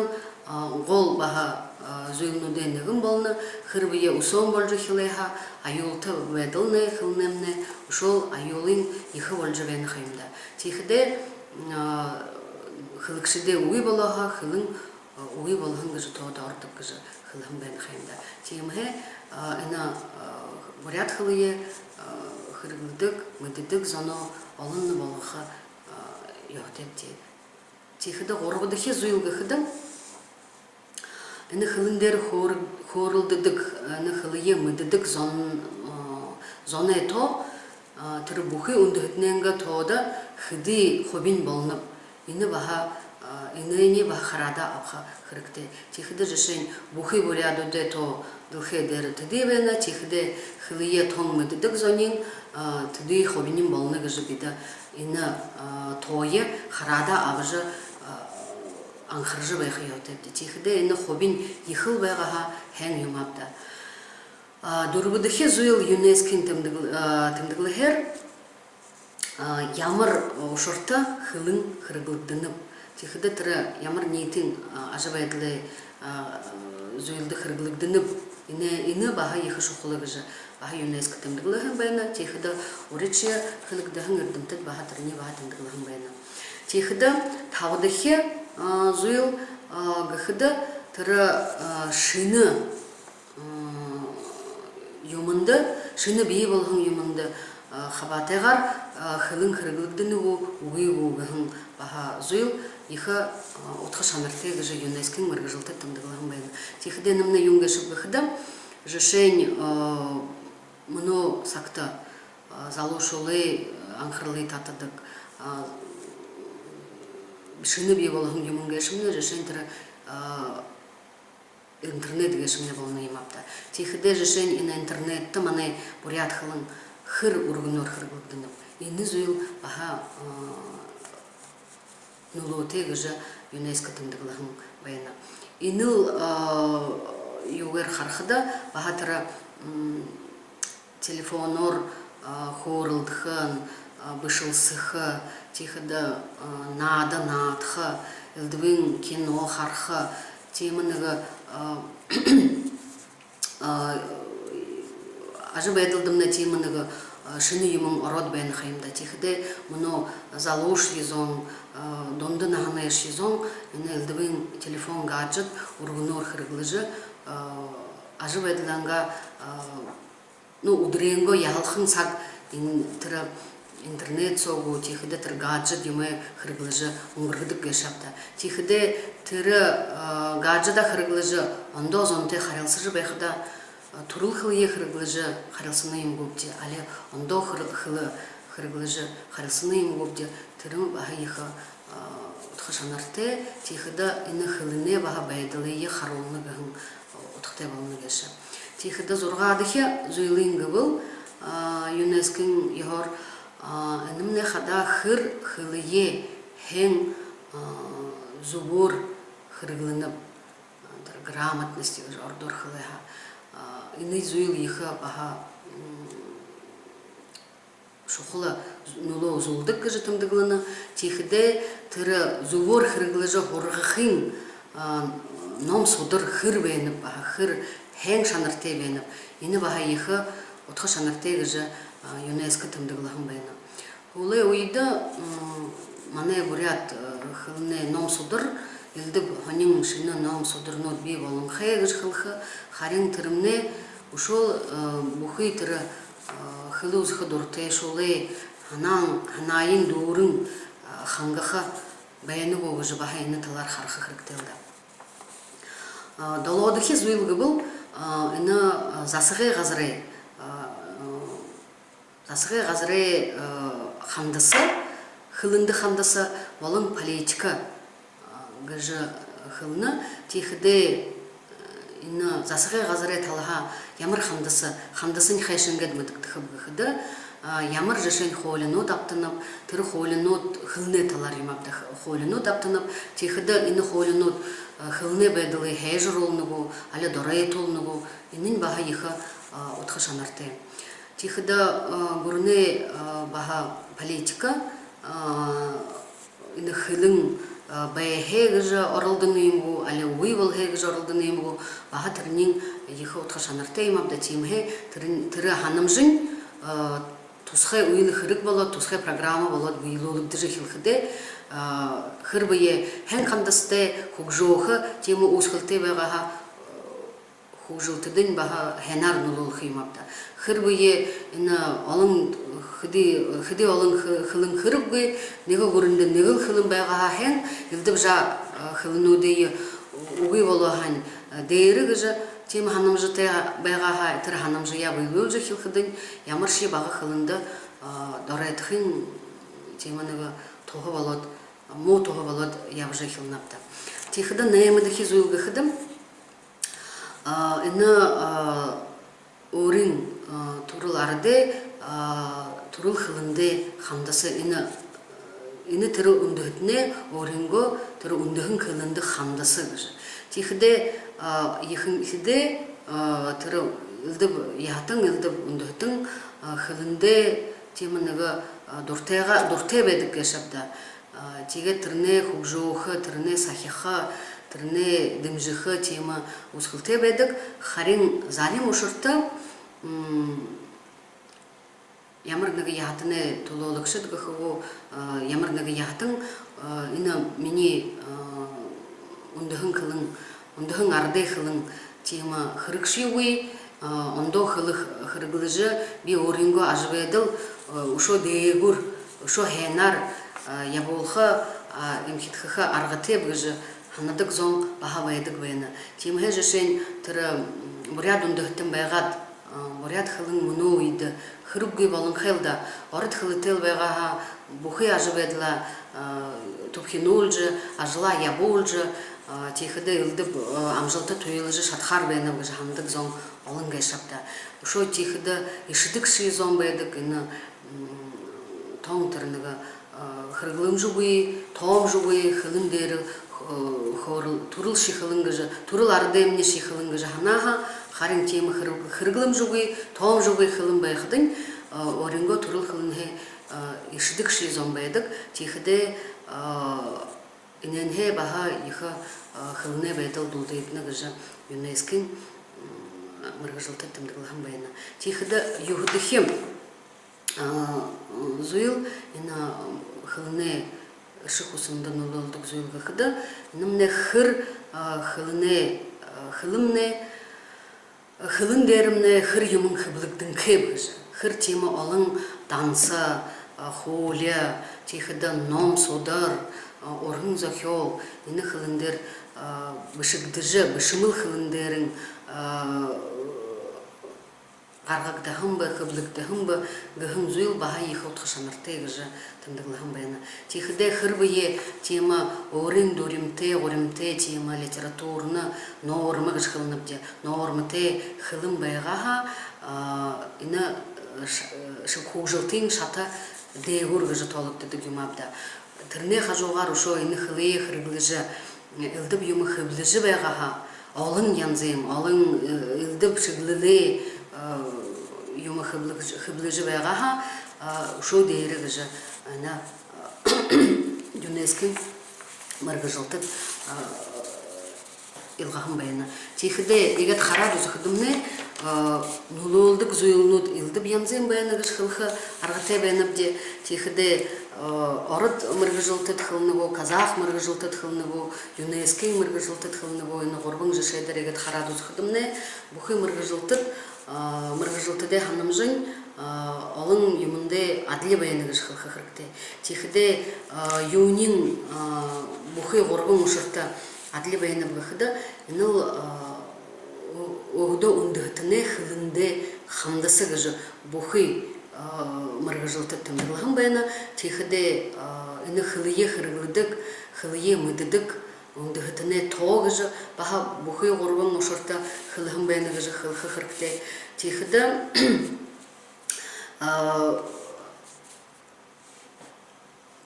а, гол баһа, а, зүйлнүүдэй нэгэн болоно. Хэрбээ үсөөн болжо эхилээ һаа, аюулта байдалнай, хэлэнэймнай үшөөл аюулынь ехэ болжо байна ха юм даа. Тиихэдээ, а, хэлэгшэдэй үгы болоо һаа, хэлэн, а, үгы болоһон гэжэ тоодо ородог гэжэ хэлэһэн байна ха юм даа. Тиимэһээ, а, энэ, а, буряад хэлэеэ, а, хэрэглэдэг, мэдэдэг зоноо олонно болгохо, а, ёһотойбди. Тиихэдэ гурбадахи зүйл гэхэдэ, энэ хэлэн дээрэ хөөр-, хөөрэлдэдэг, энэ хэлэеэ мэдэдэг зон, а, зоной тоо, а, тэрэ бүхы үндэһэтэнэйнгээ тоодо хэды хубинь болоноб. Энэ баһа, а, энээниие баһа хараадаа абаха хэрэгтэй. Тиихэдэ жэшээнь бүхы буряадуудай тоо дэлхэй дээрэ тэды байна. Тиихэдээ хэлэеэ тон мэдэдэг зониинь, а, тэды хубинь болоно гэжэ бидэ энэ, а, тоое хараадаа абажа, а, анхаржа байха ёһотойбди. Тиихэдээ энэ хубинь ехэл байгаа һаа, һайн юм ааб даа. А, дүрбэдэхи зүйл ЮНЕСКО-гэй тэмдэг-, а, тэмдэглэһээр, а, ямар ушарта хэлэн хэрэглэгдэнэб. Тиихэдэ тэрэ ямар ниитын, а, ажабайдалай, а, зүйлдэ хэрэглэгдэнэб. Энэ, энэ баһа ехэ шухала гэжэ баһа ЮНЕСКО тэмдэглэһэн байна. Тиихэдэ уридшье хэлэгдэһэн эрдэмтэд баһа тэрэниие баһа тэмдэглэһэн байна. Тиихэдэ табадахи, а, зүйл, а, гэхэдэ тэрэ, а, шэнэ, а, юумэндэ, шэнэ бии болоһон юумэндэ, а, хабаатайгаар, а, хэлэн хэрэглэгдэнэ гү, үгы гү гэһэн баһа зүйл ехэ, а, удха шанартай гэжэ ЮНЕСКО-гэй мэргэжэлтэд тэмдэглэһэн байна. Тиихэдэ энэмнай юун гээшэб гэхэдэ, жэшээнь, а, мүнөө сагта, а, залуушуулай анхаралые татадаг, а, шэнэ бии болоһон юумэн гээшэмнай, жэшээнь тэрэ, а, интернет гээшэмнай болоно юм ааб даа. Тиихэдээ жэшээнь энэ интернеттэ манай буряад хэлэн хэр үргэнөөр хэрэглэгдэнэб. Энэ зүйл баһа, а, нүлөөтэй гэжэ ЮНЕСКО тэмдэглэһэн байна. Энэл, а, юугээр харахада, баһа тэрэ, м, телефоноор, а, хөөрэлдэхэ, а, бэшэлсэхэ, тиихэдэ, а, наада наадаха, элдэбын кино хараха, тиимэ нэгэ, а, а, ажабайдалдамнай тиимэ нэгэ, а, шэнэ юумэн ороод байна ха юм даа. Тиихэдээ мүнөө залуушье зон, а, дунда наһанайшье зон энэ элдэбын телефон, гаджет үргэнөөр хэрэглэжэ, а, ажабайдалайнгаа, а, ну, үдэрэйнгөө яһалхан саг ин-, тэрэ интернет соо гү, тиихэдэ тэрэ гаджет юумэ хэрэглэжэ үнгэргэдэг гээшэ ааб даа. Тиихэдээ тэрэ, а, гаджедаа хэрэглэжэ ондоо зонтой харилсажа байхадаа, а, түрэл хэлэеэ хэрэглэжэ харилсана юм гүбди, али ондоо хэр-, хэлэ хэрэглэжэ харилсана юм гүбди, тэрэмнай баһа ехэ, а, удха шанартай. Тиихэдэ энэ хэлэнэй баһа байдалые харуулна гэһэн удхатай болоно гээшэ. Тиихэдэ зургаадахи зүйлынь гэбэл, а, ЮНЕСКО-гэй ёһоор, А, энэмнай хадаа хэр хэлэеэ хэн, а, зүбөөр хэрэглэнэб, а, тэрэ грамотность гэжэ ородоор хэлээ һаа. А, энэ зүйл ехэ баһа, м, шухала нүлөө үзүүлдэг гэжэ тэмдэглэнэ. Тиихэдээ тэрэ зүбөөр хэрэглэжэ һургахын, а, ном судар хэр байнаб, баһа хэр, хэн шанартай байнаб. Энэ баһа ехэ удха шанартай гэжэ, а, ЮНЕСКО тэмдэглэһэн байна. Һүүлэй үедэ, м, манай буряад, э, хэлэнэй ном судар, элдэб һонин шэнэ ном сударнууд бии болонхой гэжэ хэлэхэ, харин тэрэмнай үшөөл, э, бүхы тэрэ, э, хэлэ үзэхэ дуратайшуулай һанаан, һанаайень дүүрэн, э, хангаха байна гү гэжэ баһа энэ талаар хараха хэрэгтэй лэ даа. А, долоодохи зүйл гэбэл, а, энэ, а, засагай газарай, а, засагай газарай, а, хандаса, хэлэндэ хандаса болон политика, а, гэжэ хэлэнэ. Тиихэдээ, а, энэ засагай газарай талаһаа ямар хандаса, хандасань хайшан гээд мэдэгдэхэб гэхэдэ, а, ямар жэшээнь хуулинууд абтанаб, тэрэ хуулинууд хэлэнэй талаар юм ааб даа, хуулинууд абтанаб. Тиихэдэ энэ хуулинууд, а, хэлэнэй байдалые һайжаруулна гү, али доройтуулна гү, энэнь баһа ехэ, а, удха шанартай. Тиихэдэ, а, гүрэнэй, а, баһа политика, а, энэ хэлэн, а, байһай гэжэ оролдоно юм гү, али үгы болоһой гэжэ оролдоно юм гү, баһа тэрэниинь ехэ удха шанартай юм ааб даа. Тиимэһээ тэрэ, тэрэ һанамжань, а, тусхай үйлэ хэрэг болоод, тусхай программа болоод бэелүүлэгдэжэ эхилхэдээ, а, хэрбээ хэн хандасатай, хүгжөөхэ, тиимэ үүсхэлтэй байгаа һаа, хүгжэлтэдэнь баһа һайнаар нүлөөлхэ юм ааб даа. Хэрбээ энэ олон хэды, хэды олон хэ-, хэлэн хэрэггүй, нэгэ гүрэндэ нэгэл хэлэн байгаа һаа, хэн элдэб жаа, а, хэлэнүүдые үгы болоо һаань, а, дээрэ гэжэ тиимэ һанамжатай байгаа һаа, тэрэ һанамжаяа бэелүүлжэ эхилхэдэнь, ямаршье бага хэлэндэ, а, доройтохын тиимэ нэгэ туһа болоод, муу туһа болоод ябажа эхилнэ ааб даа. Тиихэдэ наймадахи зүйл гэхэдэ, а, энэ, а, өөрын, а, түрэл арадай, а, түрэл хэлэндээ хандаса, энэ, энэ тэрэ үндэһэтэнэй өөрынгөө тэрэ үндэһэн хэлэндэ хандаса гэжэ. Тиихэдээ, а, ехэнхидээ, а, тэрэ элдэб яһатан, элдэб үндэһэтэн, а, хэлэндээ тиимэ нэгэ, а, дуратайгаа, дуратай байдаг гээшэ ааб даа. А, тиигээд тэрэнээ хүгжөөхэ, тэрэнээ сахиха, тэрэнээ дэмжэхэ тиимэ үүсхэлтэй байдаг. Харин зарим ушарта, м, ямар нэгэ яһатанай түлөөлэгшэд гэхэ гү, а, ямар нэгэ яһатан, а, энэ минии, а, үндэһэн хэлэн, үндэһэн арадай хэлэн тиимэ хэрэгшьегүй, а, ондоо хэлэ х-, хэрэглэжэ, би өөрынгөө ажабайдал, а, үшөө дээгүүр, үшөө һайнаар, а, ябуулха, а, эмхидхэхэ аргатайб гэжэ һанадаг зон баһа байдаг байна. Тиимэһээ жэшээнь тэрэ, м, буряад үндэһэтэн байгаад, а, буряад хэлэн мүнөө үедэ хэрэггүй болонхой лэ даа. Ород хэлэтэй лэ байгаа һаа, бүхы ажабайдалаа, а, түбхинүүлжэ, ажалаа ябуулжа, а, тиихэдэ элдэб, а, амжалта туйлажа шадахаар байнаб гэжэ һанадаг зон олон гээшэ ааб даа. Үшөө тиихэдэ эшэдэгшье зон байдаг, энэ, м, тон тэрэ нэгэ, а, хэрэглэмжэгүй, тоомжогүй хэлэн дээрэ, хө-, хөөрэл-, түрэлшье хэлэн гэжэ, түрэл арадаймнишье хэлэн гэжэ һанаа һаа, харин тиимэ хэрэг-, хэрэглэмжэгүй, тоомжогүй хэлэн байхадань, а, өөрынгөө түрэл хэлэнһээ, а, эшэдэгшье зон байдаг. Тиихэдээ, а, энээнһээ баһа ехэ, а, хэлэнэй байдал дулдыдана гэжэ ЮНЕСКО-гой, м, мэргэжэлтэд тэмдэглэһэн байна. Тиихэдэ юһэдэхи, а, зүйл, энэ, а, хэлэнэй эршэ хүсэндэ нүлөөлдэг зүйл гэхэдэ, энэмнай хэр, а, хэлэнэй, а, хэлэмнай, хэлэн дээрэмнай хэр юумэн хэблэгдэнхэйб гэжэ. Хэр тиимэ олон данса, а, хуули, тиихэдэ ном судар, а, уран зохёол, энэ хэлэн дээрэ, а, бэшэгдэжэ, бэшэмэл хэлэн дээрэнь, а, гаргагдаһан бэ, хэблэгдэһэн бэ гэһэн зүйл баһа ехэ удха шанартай гэжэ тэмдэглэһэн байна. Тиихэдээ хэрбээ тиимэ өөрын дүримтэй, гуримтай, тиимэ литературна норма гэжэ хэлэнэбди, норматай хэлэн байгаа һаа, а, энэ, э, ш-, э, ш-, хүгжэлтын шата, дээгүүр гэжэ тоологдодог юм ааб даа. Тэрэнэй хажуугаар үшөө энэ хэлэеэ хэрэглэжэ, элдэб юумэ хэблэжэ байгаа һаа, олон янзын, олон, э, элдэб шэглэлэй, э, юумэ хэблэг-, хэблэжэ байгаа һаа, э, үшөө дээрэ гэжэ энэ, э, ЮНЕСКО-гой мэргэжэлтэд, э, илгаһан байна. Тиихэдээ иигээд хараад үзэхэдэмнай, э, нүлөөлдэг зүйлнүүд элдэб янзын байна гэжэ хэлэхэ аргатай байнабди. Тиихэдээ, э, ород мэргэжэлтэд хэлэнэ гү, казах мэргэжэлтэд хэлэнэ гү, ЮНЕСКО-гой мэргэжэлтэд хэлэнэ гү, энэ гурбан жэшээ дээрэ иигээд хараад үзэхэдэмнай, бүхы мэргэжэлтэд, э, мэргэжэлтэдэй һанамжань, э, олон юумэндээ адли байна гэжэ хэлэхэ хэрэгтэй. Тиихэдээ, э, юуниинь, э, бүхы гурбан ушарта адли байнаб гэхэдэ, энэл, э, ө-, өөһэдөө үндэһэтэнэй хэлэндээ хандаса гэжэ бүхы, э, мэргэжэлтэд тэмдэглэһэн байна. Тиихэдээ, э, энэ хэлэеэ хэрэглэдэг, хэлэеэ мэдэдэг үндэһэтэнэй тоо гэжэ баһа бүхы гурбан ушарта хэлэһэн байна гэжэ хэлэхэ хэрэгтэй. Тиихэдэ, э,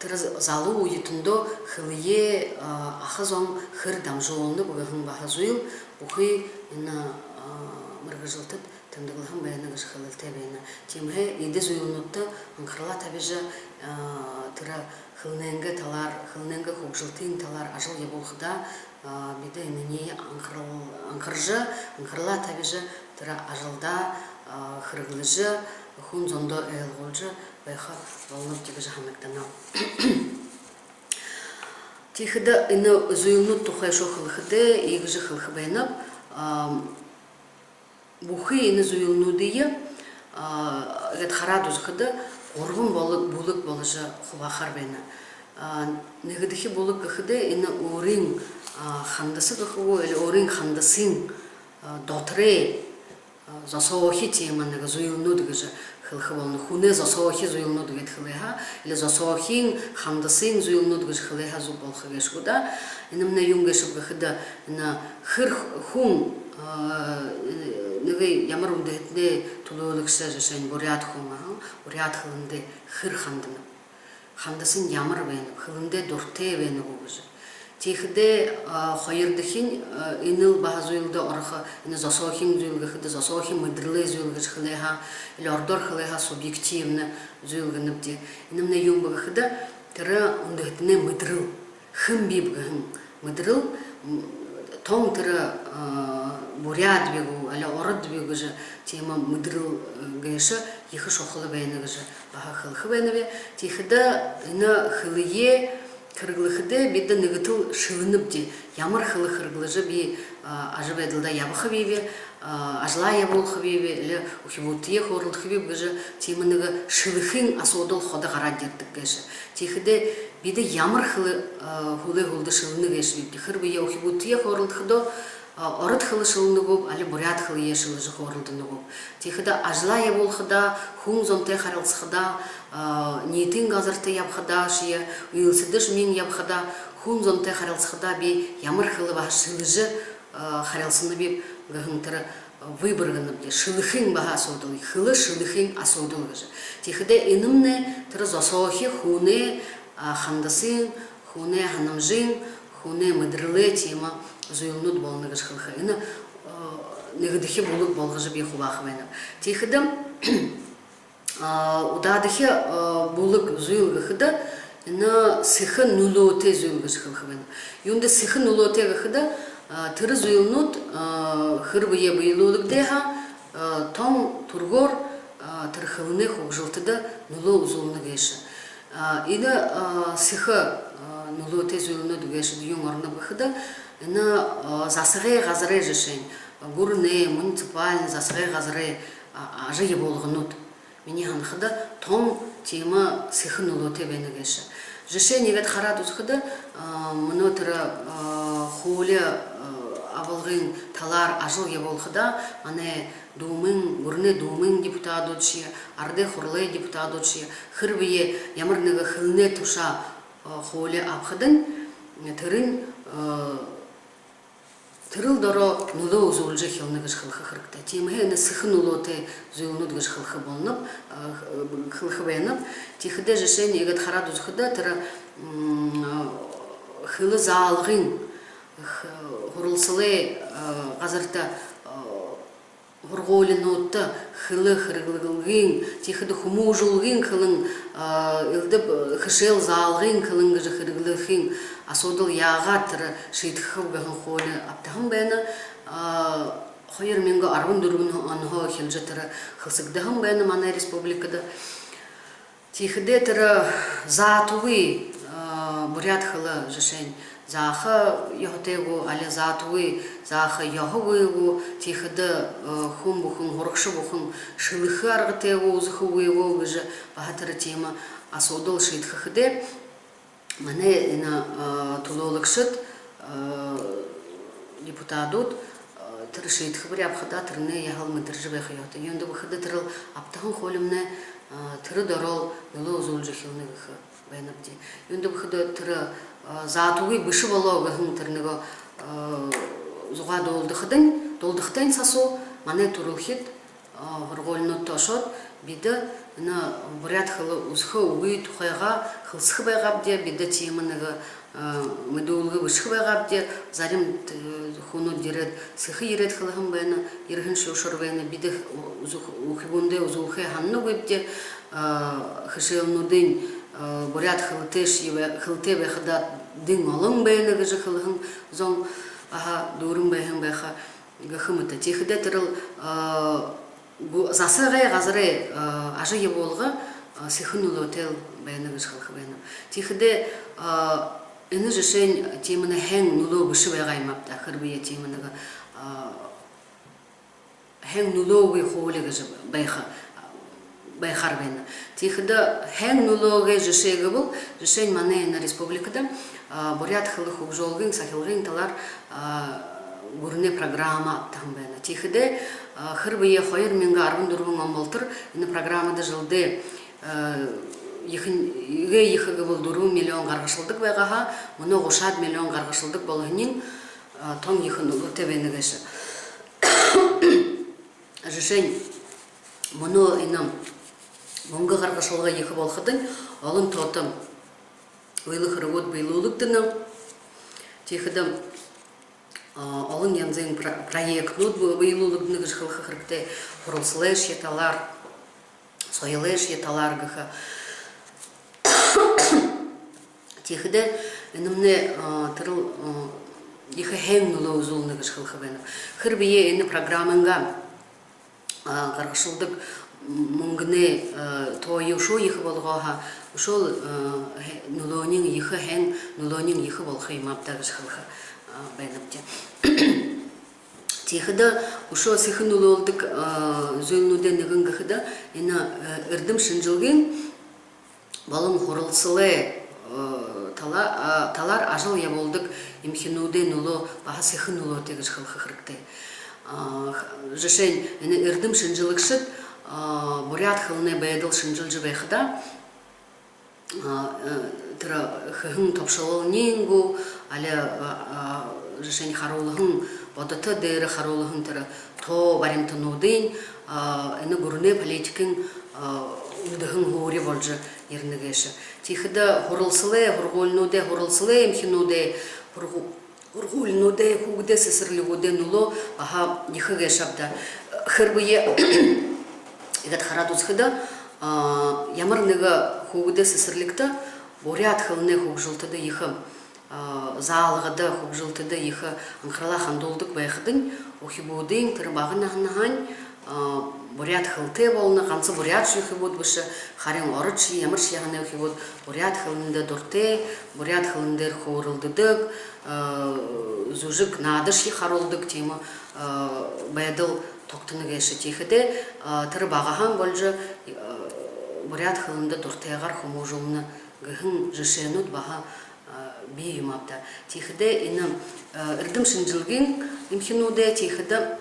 тэрэ залуу үетэндөө хэлэеэ, а, аха зон хэр дамжуулнаб гэһэн баһа зүйл бүхы энэ, а, мэргэжэлтэд тэмдэглэһэн байна гэжэ хэлэлтэй байна. Тиимэһээ эдэ зүйлнүүдтэ анхаралаа табижа, а, тэрэ хэлэнэйнгээ талаар, хэлэнэйнгээ хүгжэлтын талаар ажал ябуулхадаа, а, бидэ энээниие анхарал-, анхаржа, анхаралаа табижа, тэрэ ажалдаа, а, хэрэглэжэ, хүн зондоо ойлгуулжа байха болонобди гэжэ һанагдана. Тиихэдэ энэ зүйлнүүд тухай үшөө хэлэхэдээ, иигэжэ хэлэхэ байнаб. А, бүхы энэ зүйлнүүдые, а, иигээд хараад үзэхэдэ, гурбан боло-, бүлэг боложо хубаахаар байна. А, нэгэдэхи бүлэг гэхэдэ, энэ өөрын, а, хандаса гэхэ гү, или өөрын хандасын, а, доторой, а, зосоохи тиимэ нэгэ зүйлнүүд гэжэ хэлэхэ болоно. Хүнэй зосоохи зүйлнүүд гээд хэлээ һаа, или зосоохин хандасын зүйлнүүд гэжэ хэлээ һаа зүб болохо гээшэ гү даа. Энэмнай юун гээшэб гэхэдэ, энэ хэр хүн, а, нэгэ ямар үндэһэтэнэй түлөөлэгшэ, жэшээнь, буряад хүн, аха, буряад хэлэндээ хэр ханданаб, хандасань ямар байнаб, хэлэндээ дуратай байна гү гэжэ. Тиихэдээ, а, хоёрдохинь, а, энэл баһа зүйлдэ орохо, энэ зосоохин зүйл гэхэдэ, зосоохи мэдэрэлэй зүйл гэжэ хэлээ һаа, или ородоор хэлээ һаа, субъективна зүйл гэнэбди. Энэмнай юун бэ гэхэдэ, тэрэ үндэһэтэнэй мэдэрэл, хэн биб гэһэн мэдэрэл, м, тон тэрэ, а, буряад би гү, али ород би гэжэ тиимэ мэдэрэл, э, гээшэ ехэ шухала байна гэжэ баһа хэлэхэ байнаб. Тиихэдэ энэ хэлэеэ хэрэглэхэдээ бидэ нэгэтэл шэлэнэбди. Ямар хэлэ хэрэглэжэ би, а, ажабайдалдаа ябахабиб, а, ажалаа ябуулхабиб, или үхибүүдтэеэ хөөрэлдэхэбиб гэжэ тиимэ нэгэ шэлэхын асуудал ходо гараад ерэдэг гээшэ. Тиихэдээ бидэ ямар хэлэ, а, һүүлэй һүүлдэ шэлэнэ гээшэбибди. Хэрбээ үхибүүдтэеэ хөөрэлдэхэдөө, а, ород хэлэ шэлэнэ гүб, али буряад хэлэеэ шэлэжэ хөөрэлдэнэ гүб. Тиихэдэ ажалаа ябуулхадаа, хүн зонтой харилсахадаа, а, ниитын газарта ябахадаашье, үйлсэдэшье ябахадаа, хүн зонтой харилсахадаа би ямар хэлэ баһа шэлэжэ, а, харилсанабиб гэһэн тэрэ выбор гэнэбди, шэлэхын баһа асуудал, хэлэ шэлэхын асуудал гэжэ. Тиихэдээ энэмнай тэрэ зосоохи хүнэй, а, хандасын, хүнэй һанамжын, хүнэй мэдэрэлэй тиимэ зүйлнүүд болоно гэжэ хэлэхэ. Энэ, а, нэгэдэхи бүлэг болгожо би хубааха байнаб. Тиихэдэ, а, удаадахи, а, бүлэг зүйл гэхэдэ, энэ сэхэ нүлөөтэй зүйл гэжэ хэлэхэ байнаб. Юундэ сэхэ нүлөөтэй гэхэдэ, а, тэрэ зүйлнүүд, а, хэрбээ бэелүүлэгдээ һаа, а, тон түргөөр, а, тэрэ хэлэнэй хүгжэлтэдэ нүлөө үзүүлнэ гээшэ. А, энэ, а, сэхэ, а, нүлөөтэй зүйлнүүд гээшэдэ юун ороноб гэхэдэ, энэ, а, засагай газарай, жэшээнь, гүрэнэй, муниципальна засагай газарай, а, ажал ябуулганууд. Минии һанахада, тон тиимэ сэхэ нүлөөтэй байна гээшэ. Жэшээнь, иигээд хараад үзэхэдэ, а, мүнөө тэрэ, а, хуули, а, абалгын талаар ажал ябуулхада, манай Думын, гүрэнэй Думын депутадуудшье, Арадай Хуралай депутадуудшье, хэрбээ ямар нэгэ хэлэнэй тушаа, а, хуули абахадань, тэрэнь, а, тэрэл доро нүлөө үзүүлжэ эхилнэ гэжэ хэлэхэ хэрэгтэй. Тиимэһээ энэ сэхэ нүлөөтэй зүйлнүүд гэжэ хэлэхэ болоноб, а, хэлэхэ байнаб. Тиихэдээ жэшээнь иигээд хараад үзэхэдэ, тэрэ, м, хэлэ заалгын, х-, һуралсалай, а, газарта, а, һургуулинуудта хэлэ хэрэглэлгын, тиихэдэ хүмүүжүүлгын хэлэн, а, элдэб хэшээл заалгын хэлэн гэжэ хэрэглэхын асуудал яагаад тэрэ шиидхэхэб гэһэн хуули абтаһан байна. А, хоёр мянга арбан дүрбэн онһоо эхилжэ тэрэ хэлсэгдэһэн байна манай республикада. Тиихэдээ тэрэ заатагүй, а, буряад хэлэ, жэшээнь, зааха ёһотой гү, али заатагүй, зааха ёһогүй гү, тиихэдэ, а, хүн бүхэн, һурагша бүхэн шэлэхэ аргатай гү, үзэхэгүй гү гэжэ баһа тэрэ тиимэ асуудал шиидхэхэдээ, манай энэ, а, түлөөлэгшэд, а, депутадууд, а, тэрэ шиидхэбэри абахадаа, тэрэнээ яһала мэдэржэ байха ёһотой. Юундэб гэхэдэ, тэрэл абтаһан хуулимнай, а, тэрэ дороол нүлөө үзүүлжэ эхилнэ гэхэ байнабди. Юундэб гэхэдэ, тэрэ, а, заатагүй бэшэ болоо гэһэн тэрэ нэгэ, а, зугаа дуулдахадань, дуулдахадань сасуу манай түрэлхид, а, һургуулинуудта ошоод, бидэ энэ буряад хэлэ үзэхэ үгы тухайгаа хэлсэхэ байгаабди, бидэ тиимэ нэгэ, а, мэдүүлгэ бэшэхэ байгаабди, зарим, э, хүнүүд ерээд, сэхэ ерээд хэлэһэн байна, ерэһэншье ушар байна, бидэ үзэх-, үхибүүндээ үзүүлхэ һананагүйбди, а, хэшээлнүүдынь, а, буряад хэлэтэйшье бай-, хэлэтэй байхадаа дэн олон байна гэжэ хэлэһэн зон баһа дүүрэн байһан байха гэхэ мэтэ. Тиихэдээ тэрэл, а, гү-, засагай газарай, а, ажал ябуулга, а, сэхэ нүлөөтэйл байна гэжэ хэлэхэ байнаб. Тиихэдээ, а, энэ жэшээнь тиимэ нэгэ һайн нүлөө бэшэ байгаа юм ааб даа, хэрбээ тиимэ нэгэ, а, һайн нүлөөгүй хуули гэжэ байха, байхаар байна. Тиихэдэ һайн нүлөөгэй жэшээ гэбэл, жэшээнь, манай энэ республикада, а, буряад хэлэ хүгжөөлгын, сахилгын талаар, а, гүрэнэй программа абтаһан байна. Тиихэдээ, а, хэрбээ хоёр мянга арбан дүрбэн он болотор энэ программада жэлдээ, а, ехэ, эгээ ехэ гэбэл дүрбэн миллион гаргашалдаг байгаа һаа, мүнөө гушаад миллион гаргашалдаг болоһониинь, а, тон ехэ нүлөөтэй байна гээшэ. Жэшээнь, мүнөө энэ мүнгэ гаргашалга ехэ болоходонь, олон тоото үйлэ хэрэгүүд бэелүүлэгдэнэ. Тиихэдэ, а, олон янзын про-, проектнүүд бэ-, бэелүүлэгдэнэ гэжэ хэлэхэ хэрэгтэй. Һуралсалайшье талаар, соёлойшье талаар гэхэ. Тиихэдээ энэмнай, а, тэрэл, а, ехэ һайн нүлөө үзүүлнэ гэжэ хэлэхэ байнаб. Хэрбээ энэ программынгаа, а, гаргашалдаг мүнгэнэй, а, тоо үшөө ехэ болгоо һаа, үшөөл, а, һэ-, нүлөөниинь ехэ, һайн нүлөөниинь ехэ болохо юм ааб даа гэжэ хэлэхэ, а, байнабди. Тиихэдэ үшөө сэхэ нүлөөлдэг, а, зүйлнүүдэй нэгэн гэхэдэ, энэ, а, эрдэм шэнжэлгын болон һуралсалай, э, тала-, а, талаар ажал ябуулдаг эмхинүүдэй нүлөө баһа сэхэ нүлөөтэй гэжэ хэлэхэ хэрэгтэй. А, х-, жэшээнь, энэ эрдэм шэнжэлэгшэд, а, буряад хэлэнэй байдал шэнжэлжэ байхадаа, а, э, тэрэ хэһэн тобшололынь гү, али, а, а, жэшээнь, харуулһан, бодото дээрэ харуулһан тэрэ тоо баримтануудынь, а, энэ гүрэнэй политикын, а, үндэһэн һуури боложо ерэнэ гээшэ. Тиихэдэ һуралсалай, һургуулинуудай, һуралсалай эмхинүүдэй, һургу-, һургуулинуудай, хүүгэдэй сэсэрлигүүдэй нүлөө баһа ехэ гээшэ ааб даа. Хэрбээ иигээд хараад үзэхэдэ, а, ямар нэгэ хүүгэдэй сэсэрлигтэ буряад хэлэнэй хүгжэлтэдэ ехэ, а, заалгада, хүгжэлтэдэ ехэ анхаралаа хандуулдаг байхадань, үхибүүдынь тэрэ бага наһанһаань, а, буряад хэлэтэй болоно. Ганса буряадшье үхибүүд бэшэ, харин ородшье, ямаршье яһанай үхибүүд буряад хэлэндэ дуратай, буряад хэлэн дээрэ хөөрэлдэдэг, а, зүжэг, наадашье харуулдаг тиимэ, а, байдал тогтоно гээшэ. Тиихэдээ, а, тэрэ багаһаань боложо, а, буряад хэлэндэ дуратайгаар хүмүүжүүлнэ гэһэн жэшээнүүд баһа, а, бии юм ааб даа. Тиихэдээ энэ, а, эрдэм шэнжэлгын эмхинүүдэй, тиихэдэ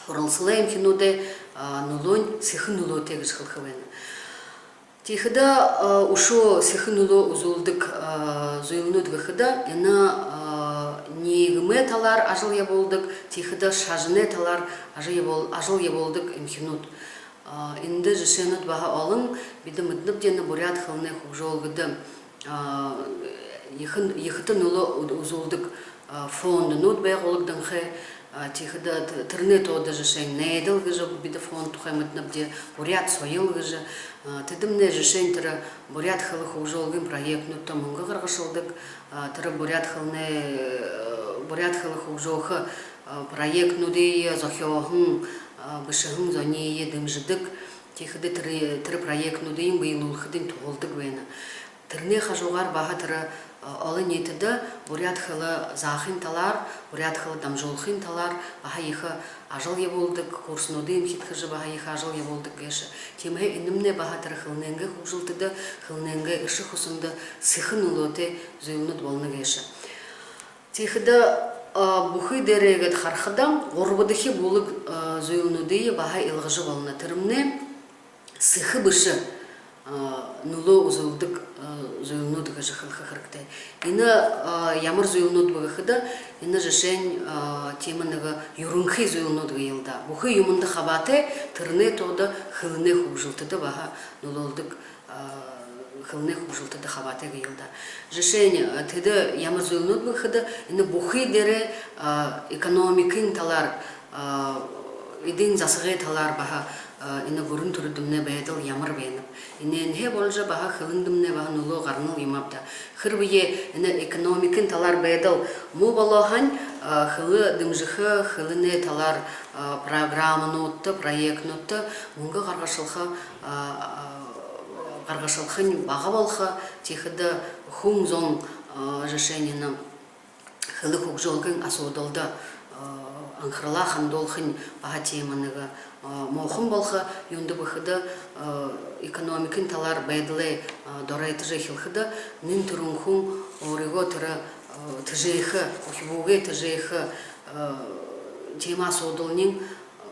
һуралсалай эмхинүүдэй, а, нүлөөнь сэхэ нүлөөтэй гэжэ хэлэхэ байна. Тиихэдэ, а, үшөө сэхэ нүлөө үзүүлдэг, а, зүйлнүүд гэхэдэ, энэ, а, ниигэмэй талаар ажал ябуулдаг, тиихэдэ шажанай талаар ажал ябуул-, ажал ябуулдаг эмхинүүд. А, эндэ жэшээнүүд баһа олон. Бидэ мэдэнэбди энэ буряад хэлэнэй хүгжөөлгэдэ, а, ехэ, ехэтэ нүлөө ү-, үзүүлдэг, а, фонднууд байгуулагданхай. А, тиихэдэ т-, тэрэнэй тоодо жэшээнь «Найдал» гэжэ бидэ фонд тухай мэдэнэбди, «Буряад соёл» гэжэ. А, тэдэмнай жэшээнь тэрэ буряад хэлэ хүгжөөлгын проектнүүдтэ мүнгэ гаргашалдаг. А, тэрэ буряад хэлэнэй, э, буряад хэлэ хүгжөөхэ, а, проектнүүдые зохёоһон, а, бэшэһэн зониие дэмжэдэг. Тиихэдэ тэрэ, тэрэ проектнүүдыень бэелүүлхэдэнь туһалдаг байна. Тэрэнэй хажуугаар баһа тэрэ, а, олониитэдэ буряад хэлэ заахын талаар, буряад хэлэ дамжуулхын талаар баһа ехэ ажал ябуулдаг, курснуудые эмхидхэжэ баһа ехэ ажал ябуулдаг гээшэ. Тиимэһээ энэмнай баһа тэрэ хэлэнэйнгээ хүгжэлтэдэ, хэлэнэйнгээ эршэ хүсэндэ сэхэ нүлөөтэй зүйлнүүд болоно гээшэ. Тиихэдэ, а, бүхы дээрээ гээд харахада, гурбадахи бүлэг, а, зүйлнүүдые баһа илгажа болоно. Тэрэмнай сэхэ бэшэ, а, нүлөө үзүүлдэг, а, зүйлнүүд гэжэ хэлэхэ хэрэгтэй. Энэ, а, ямар зүйлнүүд бэ гэхэдэ, энэ жэшээнь, а, тиимэ нэгэ юрэнхы зүйлнүүд гээл даа. Бүхы юумэндэ хабаатай, тэрэнэй тоодо хэлэнэй хүгжэлтэдэ баһа нүлөөлдэг, а, хэлэнэй хүгжэлтэдэ хабаатай гээл даа. Жэшээнь, а, тэдэ ямар зүйлнүүд бэ гэхэдэ, энэ бүхы дээрээ, а, экономикын талаар, а, эдын засагай талаар баһа, а, энэ гүрэн түрэлдэмнай байдал ямар байнаб. Энээнһээ болжо баһа хэлэндэмнай баһа нүлөө гаранал юм ааб даа. Хэрбээ энэ экономикын талаар байдал муу болоо һаань, а, хэлэ дэмжэхэ, хэлэнэй талаар, а, программануудта, проектнүүдтэ мүнгэ гаргашалха, а, а, гаргашалхань бага болохо. Тиихэдэ хүн зон, а, жэшээнь энэ хэлэ хүгжөөлгын асуудалда, а, анхаралаа хандуулхань баһа тиимэ нэгэ, а, муухан болохо. Юундэб гэхэдэ, а, экономикын талаар байдалай, а, доройтожо эхилхэдэ, нэн түрүүн хүн өөрыгөө тэрэ, а, тэжээхэ, үхибүүгээ тэжээхэ, а, тиимэ асуудалынь, а,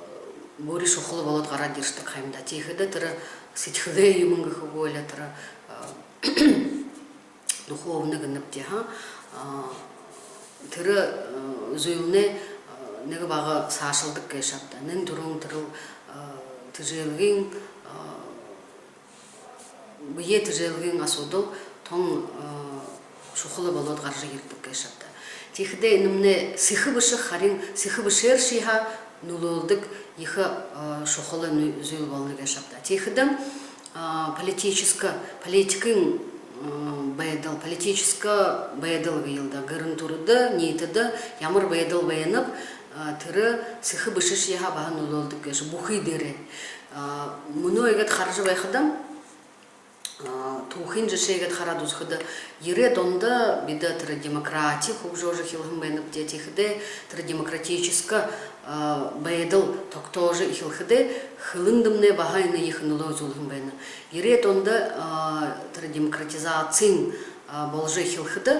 бүри шухала болоод гараад ерэдэг ха юм даа. Тиихэдэ тэрэ сэдьхэлэй юумэн гэхэ гү, али тэрэ, а, духовно гэнэбди, ха. А, тэрэ, а, зүйлнай, а, нэгэ бага саашалдаг гээшэ ааб даа. Нэн түрүүн тэрэл, а, тэжээлгын, а, бэеэ тэжээлгын асуудал тон, а, шухала болоод гаража ерэдэг гээшэ ааб даа. Тиихэдээ энэмнай сэхэ бэшэ, харин сэхэ бэшээршье һаа нүлөөлдэг ехэ, а, шухала нэ-, зүйл болоно гээшэ ааб даа. Тиихэдэ, а, политическэ, политикын, а, байдал, политическэ байдал гээл даа, гүрэн түрэдэ, ниитэдэ ямар байдал байнаб, а, тэрэ сэхэ бэшээшье һаа баһа нүлөөлдэг гээшэ, бүхы дээрээ. А, мүнөө иигээд хаража байхада, а, түүхын жэшээ гээд хараад үзэхэдэ, ерээд ондо бидэ тэрэ демократи хүгжөөжэ эхилһэн байнабди. Тиихэдээ тэрэ демократическэ, а, байдал тогтоожо эхилхэдээ, хэлэндэмнай баһа энэ ехэ нүлөө үзүүлһэн байна. Ерээд ондо, а, тэрэ демократизациин, а, боложо эхилхэдэ,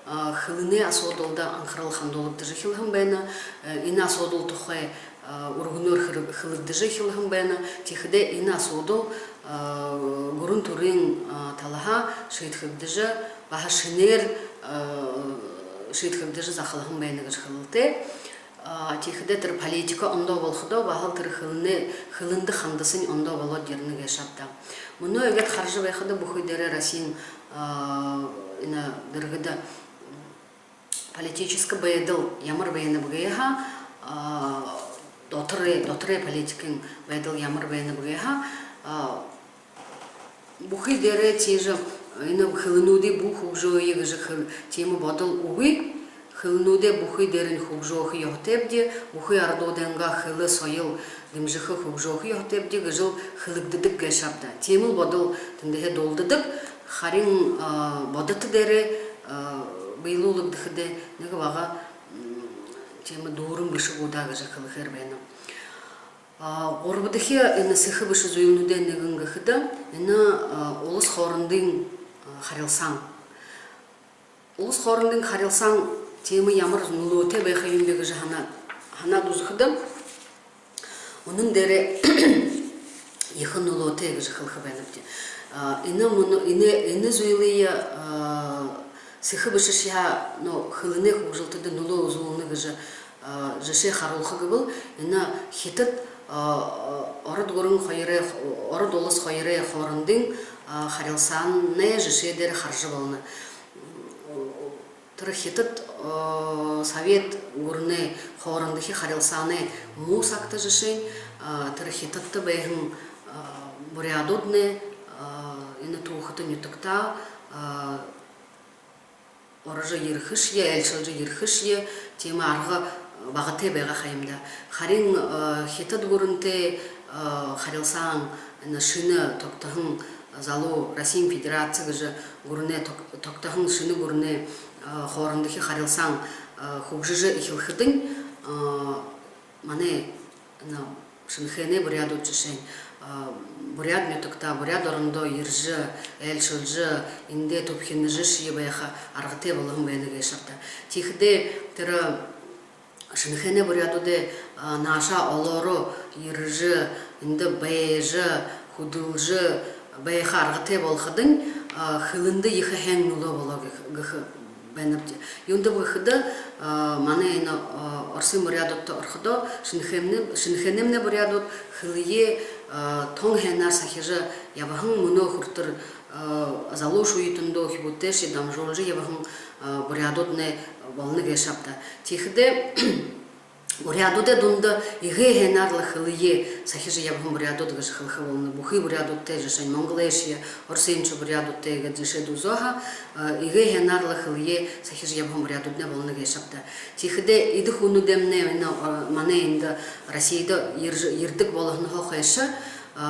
а, хэлэнэй асуудалда анхарал хандуулагдажа эхилһэн байна. Э, энэ асуудал тухай, а, үргэнөөр хэр-, хэлэгдэжэ эхилһэн байна. Тиихэдээ энэ асуудал, а, гүрэн түрын, а, талаһаа шиидхэгдэжэ, баһа шэнээр, а, шиидхэгдэжэ захалһан байна гэжэ хэлэлтэй. А, тиихэдээ тэрэ политика ондоо болоходоо, баһал тэрэ хэлэнэй, хэлэндэ хандасань ондоо болоод ерэнэ гээшэ ааб даа. Мүнөө иигээд хаража байхада, бүхы дээрээ Россиин, а, энэ дэргэдэ политическэ байдал ямар байнаб гээ һаа, а, доторой, доторой политикын байдал ямар байнаб гээ һаа, а, бүхы дээрээ тиижэ энэ хэлэнүүдые бү хүгжөөе гэжэ хэл-, тиимэ бодол үгы. Хэлэнүүдээ бүхы дээрэнь хүгжөөхэ ёһотойбди, бүхы арадуудайнгаа хэлэ, соёл дэмжэхэ, хүгжөөхэ ёһотойбди гэжэл хэлэгдэдэг гээшэ ааб даа. Тиимэл бодол тэндэһээ дуулдадаг. Харин, а, бодото дээрээ, а, бэелүүлэгдэхэдээ нэгэ бага, м, тиимэ дүүрэн бэшэ гү даа гэжэ хэлэхээр байна. А, гурбадахи энэ сэхэ бэшэ зүйлнүүдэй нэгэн гэхэдэ, энэ, а, улас хоорондын, а, харилсаан. Улас хоорондын харилсаан тиимэ ямар нүлөөтэй байха юм бэ гэжэ һана-, һанаад үзэхэдэ, үнэн дээрээ ехэ нүлөөтэй гэжэ хэлэхэ байнабди. А, энэ мүн-, энэ, энэ зүйлые, а, сэхэ бэшэшье һаа, ну, хэлэнэй хүгжэлтэдэ нүлөө үзүүлнэ гэжэ, а, жэшээ харуулха гэбэл, энэ Хитад, а, Ород гүрэн хоёрой, Ород улас хоёрой хоорондын, а, харилсаанай жэшээ дээрэ хаража болоно. Тэрэ Хитад, а, Совет гүрэнэй хоорондохи харилсаанай муу сагта жэшээнь, а, тэрэ Хитадта байһан, а, буряадууднай, а, энэ түүхэтэ нютагтаа, а, орожо ерэхэшье, айлшалжа ерэхэшье, тиимэ арга багатай байгаа ха юм даа. Харин, э, Хитад гүрэнтэй, э, харилсаан, энэ шэнэ тогтоһон залуу Россиин Федераци гэжэ гүрэнэй тог-, тогтоһон шэнэ гүрэнэй, э, хоорондохи харилсаан, э, хүгжэжэ эхилхэдэнь, э, манай, энэ, Шэнэхээнэй буряадууд жэшээнь, а, буряад нютагтаа, буряад орондоо ерэжэ, айлшалжа, эндээ түбхинэжэшье байха аргатай болоһон байна гээшэ ааб даа. Тиихэдээ тэрэ Шэнэхээнэй буряадуудай, а, наашаа олоороо ерэжэ, эндэ байжа, хүдэлжэ байха аргатай болоходонь, а, хэлэндэ ехэ һайн нүлөө болоо гэхэ, гэхэ байнабди. Юундэб гэхэдэ, а, манай энэ, а, Оросой буряадуудта орходоо, Шэнэхээнэй, Шэнэхээнэймнай буряадууд хэлэеэ, а, тон һайнаар сахижа ябаһан, мүнөө хүрэтэр, а, залуушуултандаа, үхибүүдтэйшье дамжуулжа ябаһан, а, буряадууднай болоно гээшэ ааб даа. Тиихэдээ буряадуудай дунда эгээ һайнаар лэ хэлэеэ сахижа ябаһан буряадууд гэжэ хэлэхэ болоно. Бүхы буряадуудтай жэшээнь, Монголойшье, Оросойшье буряадуудтай гээд жэшээд үзөө һаа, э, эгээ һайнаар лэ хэлэеэ сахижа ябаһан буряадууднай болоно гээшэ ааб даа. Тиихэдээ эдэ хүнүүдэймнай, энэ, э, манай эндэ Россида ер-, ерэдэг болоһонһоо хойшо, э,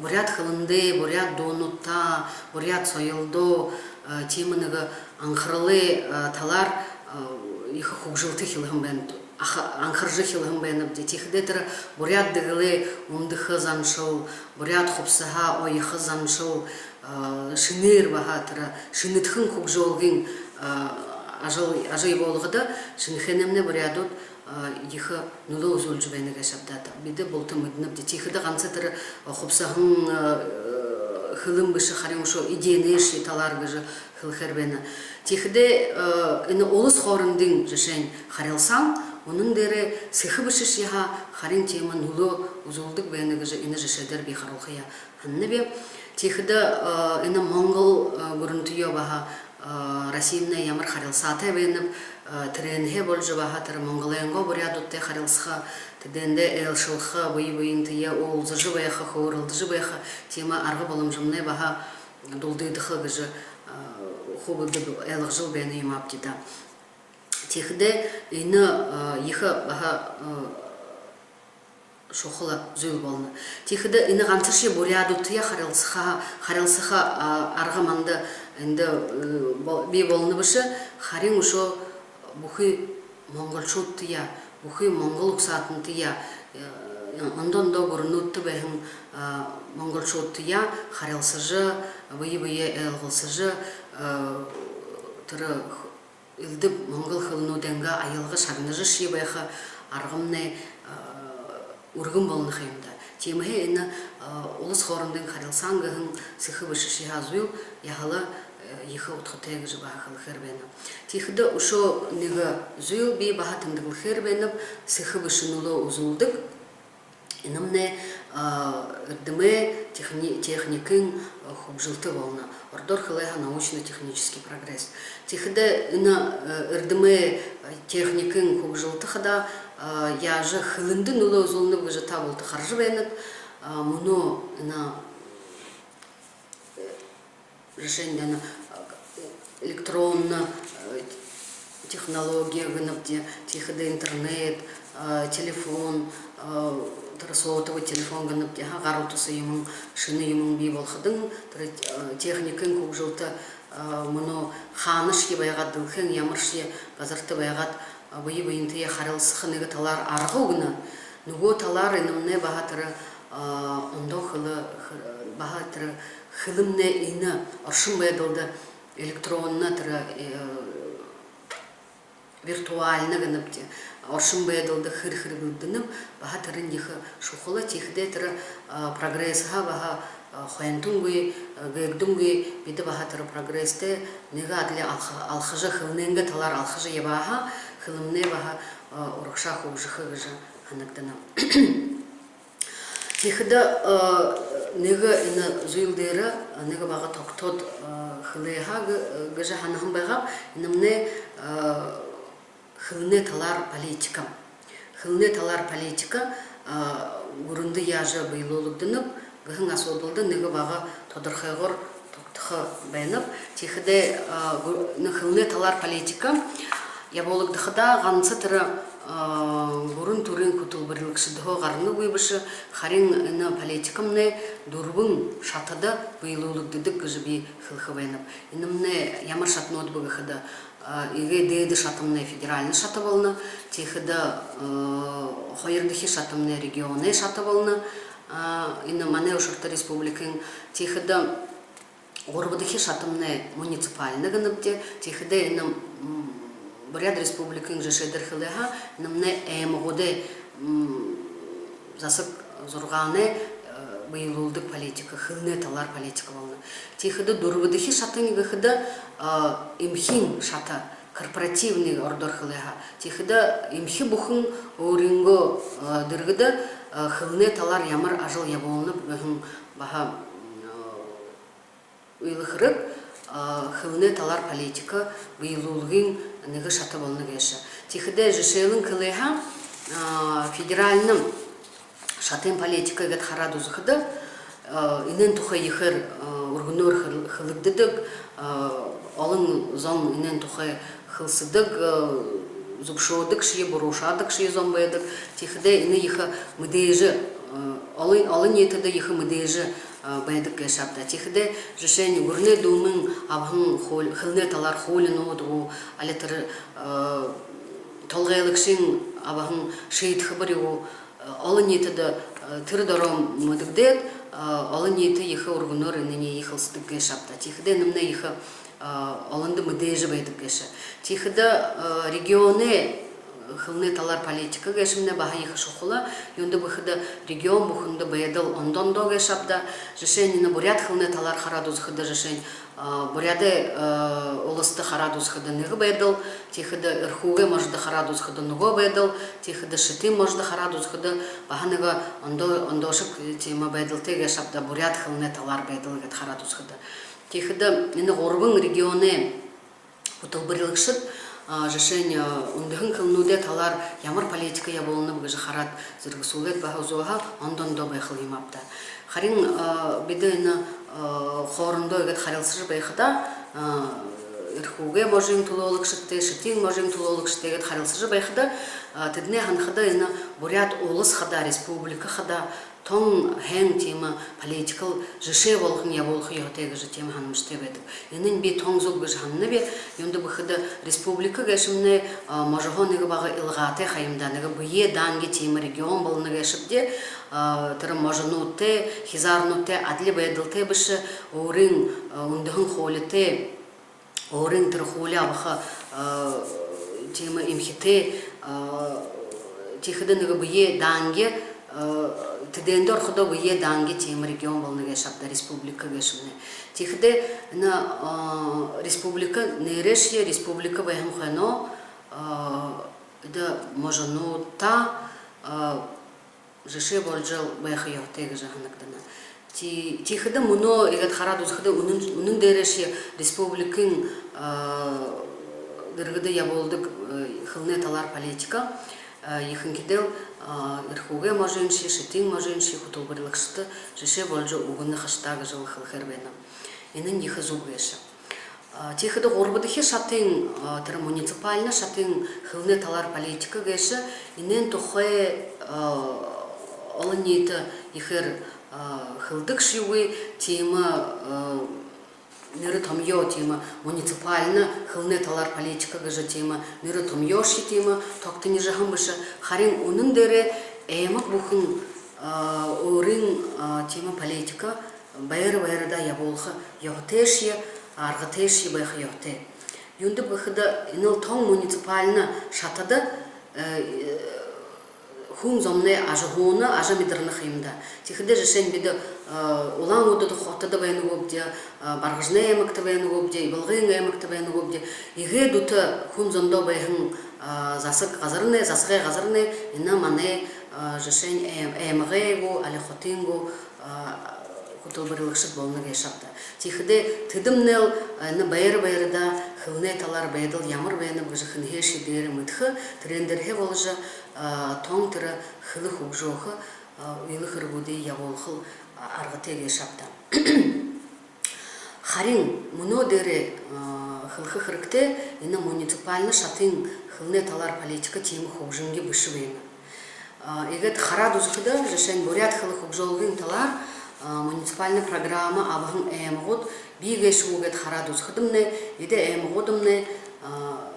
буряад хэлэндээ, буряад дуунуудта, буряад соёлдо, э, тиимэ нэгэ анхаралай, э, талаар, э, ехэ хүгжэлтэ эхилһэн байна. Аха-, анхаржа эхилһэн байнабди. Тиихэдээ тэрэ буряад дэгэлээ үмдэхэ заншал, буряад хубсаһаа оёхо заншал, а, шэнээр баһа тэрэ шэнэдхэн хүгжөөлгын, а, ажал, ажал ябуулгада Шэнэхээнэймнай буряадууд, а, ехэ нүлөө үзүүлжэ байна гээшэ ааб даа. Бидэ булта мэдэнэбди. Тиихэдэ ганса тэрэ, а, хубсаһан, а, хэлэн бэшэ, харин үшөө эдеэнэйшье талаар гэжэ хэлэхээр байна. Тиихэдээ, э, энэ улас хоорондын жэшээнь харилсаан, үнэн дээрээ сэхэ бэшэшье һаа, харин тиимэ нүлөө үзүүлдэг байна гэжэ энэ жэшээ дээрэ би харуулхаяа һананаб. Тиихэдэ, э, энэ Монгол, э, гүрэнтэеэ баһа, э, Россиимнай ямар харилсаатай байнаб, э, тэрээнһээ болжо баһа тэрэ Монголойнгоо буряадуудтай харилсаха, тэдээндээ айлшалха, бэе бэеынтэеэ уулзажа байха, хөөрэлдэжэ байха, тиимэ арга боломжомнай баһа дулдыдаха гэжэ, а, хуу бидэ ойлгожол байна юм аабди даа. Тиихэдээ энэ, а, ехэ баһа, а, шухала зүйл болоно. Тиихэдэ энэ гансашье буряадуудтаяа харилсаха, харилсаха, а, арга манда эндэ, э, бо-, бии болоно бэшэ, харин үшөө бүхы монголшуудтаяа, бүхы монгол угсаатантаяа, э, ондо ондоо гүрэнүүдтэ байһан, а, монголшуудтаяа харилсажа, бэе бэеэ айлшалсажа, э, тэрэ элдэб монгол хэлэнүүдэйнгээ аялга шагнажашье байха аргамнай, э, үргэн болоно ха юм даа. Тиимэһээ энэ, а, улас хоорондын харилсаан гэһэн сэхэ бэшэшье һаа зүйл яһала, э, ехэ удхатай гэжэ баһа хэлэхээр байна. Тиихэдэ үшөө нэгэ зүйл би баһа тэмдэглэхээр байнаб, сэхэ бэшэ нүлөө үзүүлдэг. Энэмнай, а, эрдэмэй техни-, техникын, а, хүгжэлтэ болоно. Ородоор хэлээ һаа научно-технический прогресс. Тиихэдэ энэ, э, эрдэмэй, э, техникын хүгжэлтэ хадаа, э, яажа хэлэндэ нүлөө үзүүлнэб гэжэ та булта хаража байнат. А, мүнөө энэ, э, жэшээнь, энэ, э, электронно, э, технология гэнэбди, тиихэдэ интернет, а, телефон, а, тэрэ сотовый телефон гэнэбди, ха, гар утаһан юумэн, шэнэ юумэн бии болоходонь, тэрэ, а, техникын хүгжэлтэ, а, мүнөө хаанашье байгаад, дэлхэйн ямаршье газарта байгаад, а, бэе бэеынтэеэ харилсаха нэгэ талаар арга үгэнэ. Нүгөө талаар энэмнай баһа тэрэ, а, ондоо хэлэ, хэ-, баһа тэрэ хэлэмнай энэ оршон байдалда электронно тэрэ, э, виртуальна гэнэбди, оршон байдалда хэр хэрэглэгдэнэб, баһа тэрэнь ехэ шухала. Тиихэдээ тэрэ, а, прогрессһээ баһа, хойнтонгүй, гээгдэнгүй бидэ баһа тэрэ прогресстэй нэгэ адли алха-, алхажа, хэлэнэйнгээ талаар алхажа ябаа һаа, хэлэмнай баһа урагшаа хүгжэхэ гэжэ һанагдана. Тиихэдэ нэгэ энэ зүйл дээрэ нэгэ бага тогтоод хэлээ һаа гэжэ һанаһан байгааб. Энэмнай хэлэнэй талаар политика. Хэлэнэй талаар политика гүрэндэ яажа бэелүүлэгдэнэб гэһэн асуудалда нэгэ бага тодорхойгоор тогтохо байнаб. Тиихэдээ гү-, энэ хэлэнэй талаар политика ябуулагдахадаа ганса тэрэ гүрэн түрын хүтэлбэрилэгшэдһөө гаранагүй бэшэ, харин энэ политикамнай дүрбэн шатада бэелүүлэгдэдэг гэжэ би хэлэхэ байнаб. Энэмнай ямар шатанууд бэ гэхэдэ, эгээ дээдэ шатамнай федеральна шата болоно, тиихэдэ хоёрдохи шатамнай регионой шата болоно, энэ манай ушарта республикын, тиихэдэ гурбадахи шатамнай муниципальна гэнэбди, тиихэдэ энэ Буряад Республикын жэшээ дээрэ хэлээ һаа, энэмнай аймагуудай засаг зургаанай бэелүүлдэг политика, хэлэнэй талаар политика болоно. Тиихэдэ дүрбэдэхи шатань гэхэдэ эмхиин шата, корпоративный ородоор хэлээ һаа. Тиихэдэ эмхи бүхэн өөрынгөө дэргэдэ хэлэнэй талаар ямар ажал ябуулнаб гэһэн баһа үйлэ хэрэг хэлэнэй талаар политика бэелүүлгын нэгэ шата болоно гээшэ. Тиихэдэ жэшээлэн хэлээ һаа, федеральна шатын политика гээд хараад үзэхэдэ, энээн тухай ехээр үргэнөөр хэл-, хэлэгдэдэг, олон зон энээн тухай хэлсэдэг, зүбшөөдэгшье, буруушаадагшье зон байдаг. Тиихэдээ энэ ехэ мэдээжэ, олон, олониитэдэ ехэ мэдээжэ байдаг гээшэ ааб даа. Тиихэдээ жэшээнь Гүрэнэй Думын абаһан хуу-, хэлэнэй талаар хуулинууд гү, али тэрэ толгойлогшын абаһан шиидхэбэри гү, олониитэдэ тэрэ доро мэдэгдээд, олониитэ ехэ үргэнөөр энээниие хэлсэдэг гээшэ ааб даа. Тиихэдээ энэмнай ехэ олондо мэдээжэ байдаг гээшэ. Тиихэдэ регионой хэлэнэй талаар политика гээшэмнай баһа ехэ шухала. Юундэб гэхэдэ регион бүхэндэ байдал ондо ондоо гээшэ ааб даа. Жэшээнь, энэ буряад хэлэнэй талаар хараад үзэхэдэ, жэшээнь, Буряадай уласта хараад үзэхэдэ нэгэ байдал, тиихэдэ Эрхүүгэй можодо хараад үзэхэдэ нүгөө байдал, тиихэдэ Шэтын можодо хараад үзэхэдэ баһа нэгэ ондоо, ондоошог тиимэ байдалтай гээшэ ааб даа, буряад хэлэнэй талаар байдал гээд хараад үзэхэдэ. Тиихэдэ энэ гурбан регионой хүтэлбэрилэгшэд, жэшээнь, үндэһэн хэлэнүүдэй талаар ямар политика ябуулнаб гэжэ хараад зэргэсүүлээд баһа үзөө һаа, ондо ондоо байхал юм ааб даа. Харин бидэ энэ хоорондоо иигээд харилсажа байхадаа, Эрхүүгэй можын түлөөлэгшэдтэй, Шэтын можын түлөөлэгшэдтэй иигээд харилсажа байхада, тэдэнэй һанахада, энэ Буряад улас хадаа, республика хадаа тон һайн тиимэ политикал жэшээ болгон ябуулха ёһотой гэжэ тиимэ һанамжатай байдаг. Энэнь би тон зүб гэжэ һананаб. Юундэб гэхэдэ республика гээшэмнай можоһоо нэгэ бага илгаатай ха юм даа, нэгэ бэеэ даанги тиимэ регион болоно гээшэбди. Тэрэ можонуудтай, хизаарнуудтай адли байдалтай бэшэ, өөрын үндэһэн хуулитай, өөрын тэрэ хуули абаха тиимэ эмхитэй, тиихэдэ нэгэ бэеэ даанги, тэдээндэ орходоо бэеэ даанги тиимэ регион болоно гээшэ ааб даа, республика гээшэмнай. Тиихэдэ энэ республика нээрээшье республика байһан хойноо, эдэ можонуудта жэшээ боложол байха ёһотой гэжэ һанагдана. Ти-, тиихэдэ мүнөө иигээд хараад үзэхэдэ, үнэн, үнэн дээрэшье республикын дэргэдэ ябуулдаг хэлэнэй талаар политика ехэнхидээ л Эрхүүгэй можыншье, Шэтын можыншье хүтэлбэрилэгшэдтэ жэшээ боложо үгэнэ хаш даа гэжэл хэлэхээр байна. Энэнь ехэ зүб гээшэ. Тиихэдэ гурбадахи шатын, тэрэ муниципальна шатын хэлэнэй талаар политика гээшэ, энээн тухай олониитэ ехээр хэлэдэгшьегүй, тиимэ нэрэ томьёо, тиимэ муниципальна хэлэнэй талаар политика гэжэ тиимэ нэрэ томьёошье тиимэ тогтонижоһон бэшэ. Харин үнэн дээрээ аймаг бүхэн өөрын тиимэ политика байра байрадаа ябуулха ёһотойшье, аргатайшье байха ёһотой. Юундэб гэхэдэ, энэл тон муниципальна шатада хүн зомнай ажаһууна, ажамидарна ха юм даа. Тиихэдээ жэшээнь бидэ, э, Улаан-Үдэдэ хотодо байна гүбди, э, Баргажанай аймагта байна гүбди, Ивалгын аймагта байна гүбди, эгээ дүтэ хүн зондоо байһан, э, засаг газарнай, засагай газарнай, энэ манай, э, жэшээнь ай-, аймагай гү, али хотын гү, э, хүтэлбэрилэгшэд болоно гээшэ ааб даа. Тиихэдээ тэдэмнай лэ, э, энэ байра байрадаа хэлэнэй талаар байдал ямар байнаб гэжэ хэнһээшье дээрэ мэдэхэ, тэрээн дээрэһээ боложо, э, тон тэрэ хэлэ хүгжөөхэ, э, үйлэ хэрэгүүдые ябуулха лэ, э, аргатай гээшэ ааб даа. Харин мүнөө дээрээ, э, хэлэхэ хэрэгтэй, энэ муниципальна шатын хэлэнэй талаар политика тиимэ хүгжэнги бэшэ байна. А, иигээд хараад үзэхэдэ, жэшээнь, буряад хэлэ хүгжөөлгын талаар, а, муниципальна программа абаһан аймагууд бии гээшэ гү гээд хараад үзэхэдэмнай, эдэ аймагуудамнай, а,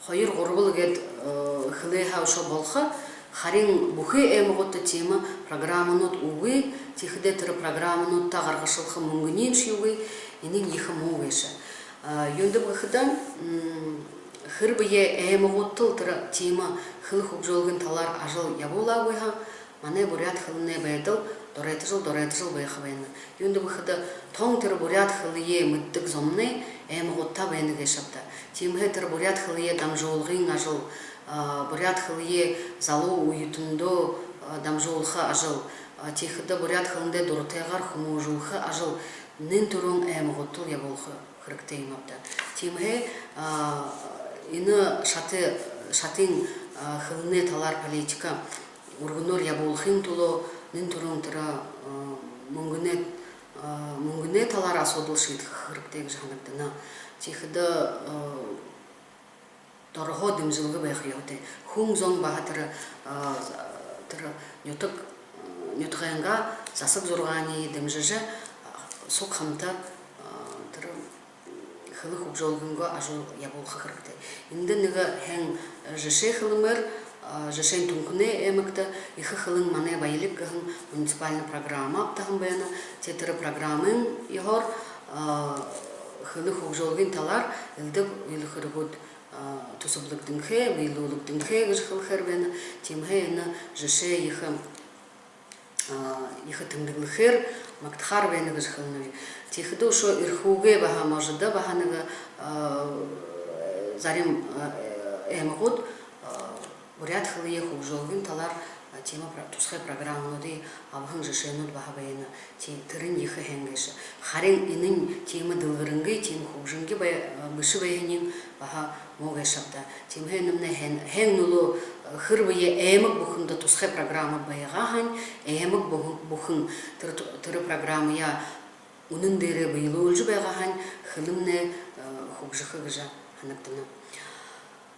хоёр-гурба лэ гээд, э, хэлээ һаа үшөө болохо, харин бүхы аймагуудта тиимэ программанууд үгы, тиихэдээ тэрэ программануудта гаргашалха мүнгэнииньшье үгы, энэнь ехэ муу гээшэ. А, юундэб гэхэдэ, м, хэрбээ аймагуудта лэ тэрэ тиимэ хэлэ хүгжөөлгын талаар ажал ябуулаагүй һаа, манай буряад хэлэнэй байдал доройтожол, доройтожол байха байна. Юундэб гэхэдэ, тон тэрэ буряад хэлэеэ мэдэдэг зомнай аймагуудта байна гээшэ ааб даа. Тиимэһээ тэрэ буряад хэлэеэ дамжуулгын ажал, а, буряад хэлэеэ залуу үетэндөө, а, дамжуулха ажал, а, тиихэдэ буряад хэлэндээ дуратайгаар хүмүүжүүлхэ ажал нэн түрүүн аймагуудта лэ ябуулха хэрэгтэй юм ааб даа. Тиимэһээ, а, энэ шаты, шатын, а, хэлэнэй талаар политика үргэнөөр ябуулхын түлөө нэн түрүүн тэрэ, а, мүнгэнэй, а, мүнгэнэй талаар асуудал шиидхэхэ хэрэгтэй гэжэ һанагдана. Тиихэдэ, а, дороһоо дэмжэлгэ байха ёһотой. Хүн зон баһа тэрэ, а, тэрэ нютаг, нютагайнгаа засаг зургааниие дэмжэжэ, а, суг хамта, а, тэрэ хэлэ хүгжөөлгэнгөө ажал ябуулха хэрэгтэй. Эндэ нэгэ һайн жэшээ хэлэмээр, а, жэшээнь, Түнхэнэй аймагта «Эхэ хэлэн – манай баялиг» гэһэн муниципальна программа абтаһан байна. Тиигээд тэрэ программын ёһоор, а, хэлэ хүгжөөлгын талаар элдэб үйлэ хэрэгүүд, а, түсэблэгдэнхэй, бэелүүлэгдэнхэй гэжэ хэлэхээр байна. Тиимэһээ энэ жэшээ ехэ, а, ехэ тэмдэглэхээр, магтахаар байна гэжэ хэлэнэб. Тиихэдэ үшөө Эрхүүгэй баһа, можодо баһа нэгэ, а, зарим, а, аймагууд, а, буряад хэлэеэ хүгжөөлгын талаар, а, тиимэ про-, тусхай программануудые абаһан жэшээнүүд баһа байна. Ти-, тэрэнь ехэ һайн гээшэ. Харин энэнь тиимэ дэлгэрэнги, тиимэ хүгжэнги бай-, а, бэшэ байһаниинь баһа муу гээшэ ааб даа. Тиимэһээ энэмнай һайн, һайн нүлөө, э, хэрбээ аймаг бүхэндэ тусхай программа байгаа һаань, аймаг бүхэн, бүхэн тэрэ, тэрэ программаяа үнэн дээрээ бэелүүлжэ байгаа һаань, хэлэмнай, э, хүгжэхэ гэжэ һанагдана.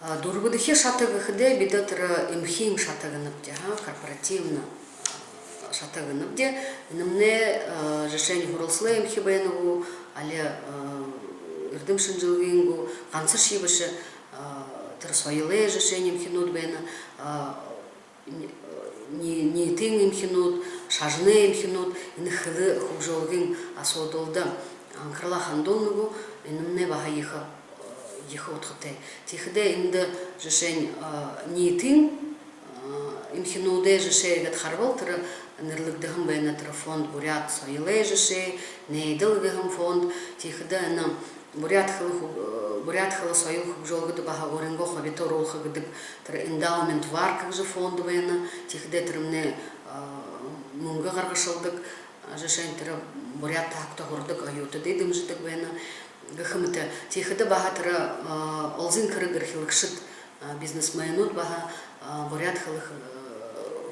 А, дүрбэдэхи шата гэхэдээ бидэ тэрэ эмхиин шата гэнэбди, ха, корпоративна, а, шата гэнэбди. Энэмнай, а, жэшээнь, һуралсалай эмхи байна гү, али, а, эрдэм шэнжэлгын гү, гансашье бэшэ, а, тэрэ соёлой жэшээнь эмхинүүд байна, а, ни-, ни-, ниитын эмхинүүд, шажанай эмхинүүд энэ хэлэ хүгжөөлгын асуудалда анхаралаа хандуулна гү, энэмнай баһа ехэ, ехэ удхатай. Тиихэдээ эндэ жэшээнь, а, ниитын, а, эмхинүүдэй жэшээ гээд харабал, тэрэ нэрлэгдэһэн байна, тэрэ фонд «Буряад соёлой жэшээ», «Найдал» гэһэн фонд. Тиихэдэ энэ буряад хэлэ хү-, э, буряад хэлэ соёл хүгжөөлгэдэ баһа өөрынгөө хубита оруулха гэдэг тэрэ «Эндаумент Варка» гэжэ фонд байна. Тиихэдээ тэрэмнай, а, мүнгэ гаргашалдаг, а, жэшээнь, тэрэ буряад таһагта һурадаг оюутадые дэмжэдэг байна гэхэ мэтэ. Тиихэдэ баһа тэрэ, а, олзын хэрэг эрхилэгшэд, а, бизнесменүүд баһа, а, буряад хэлэ, э,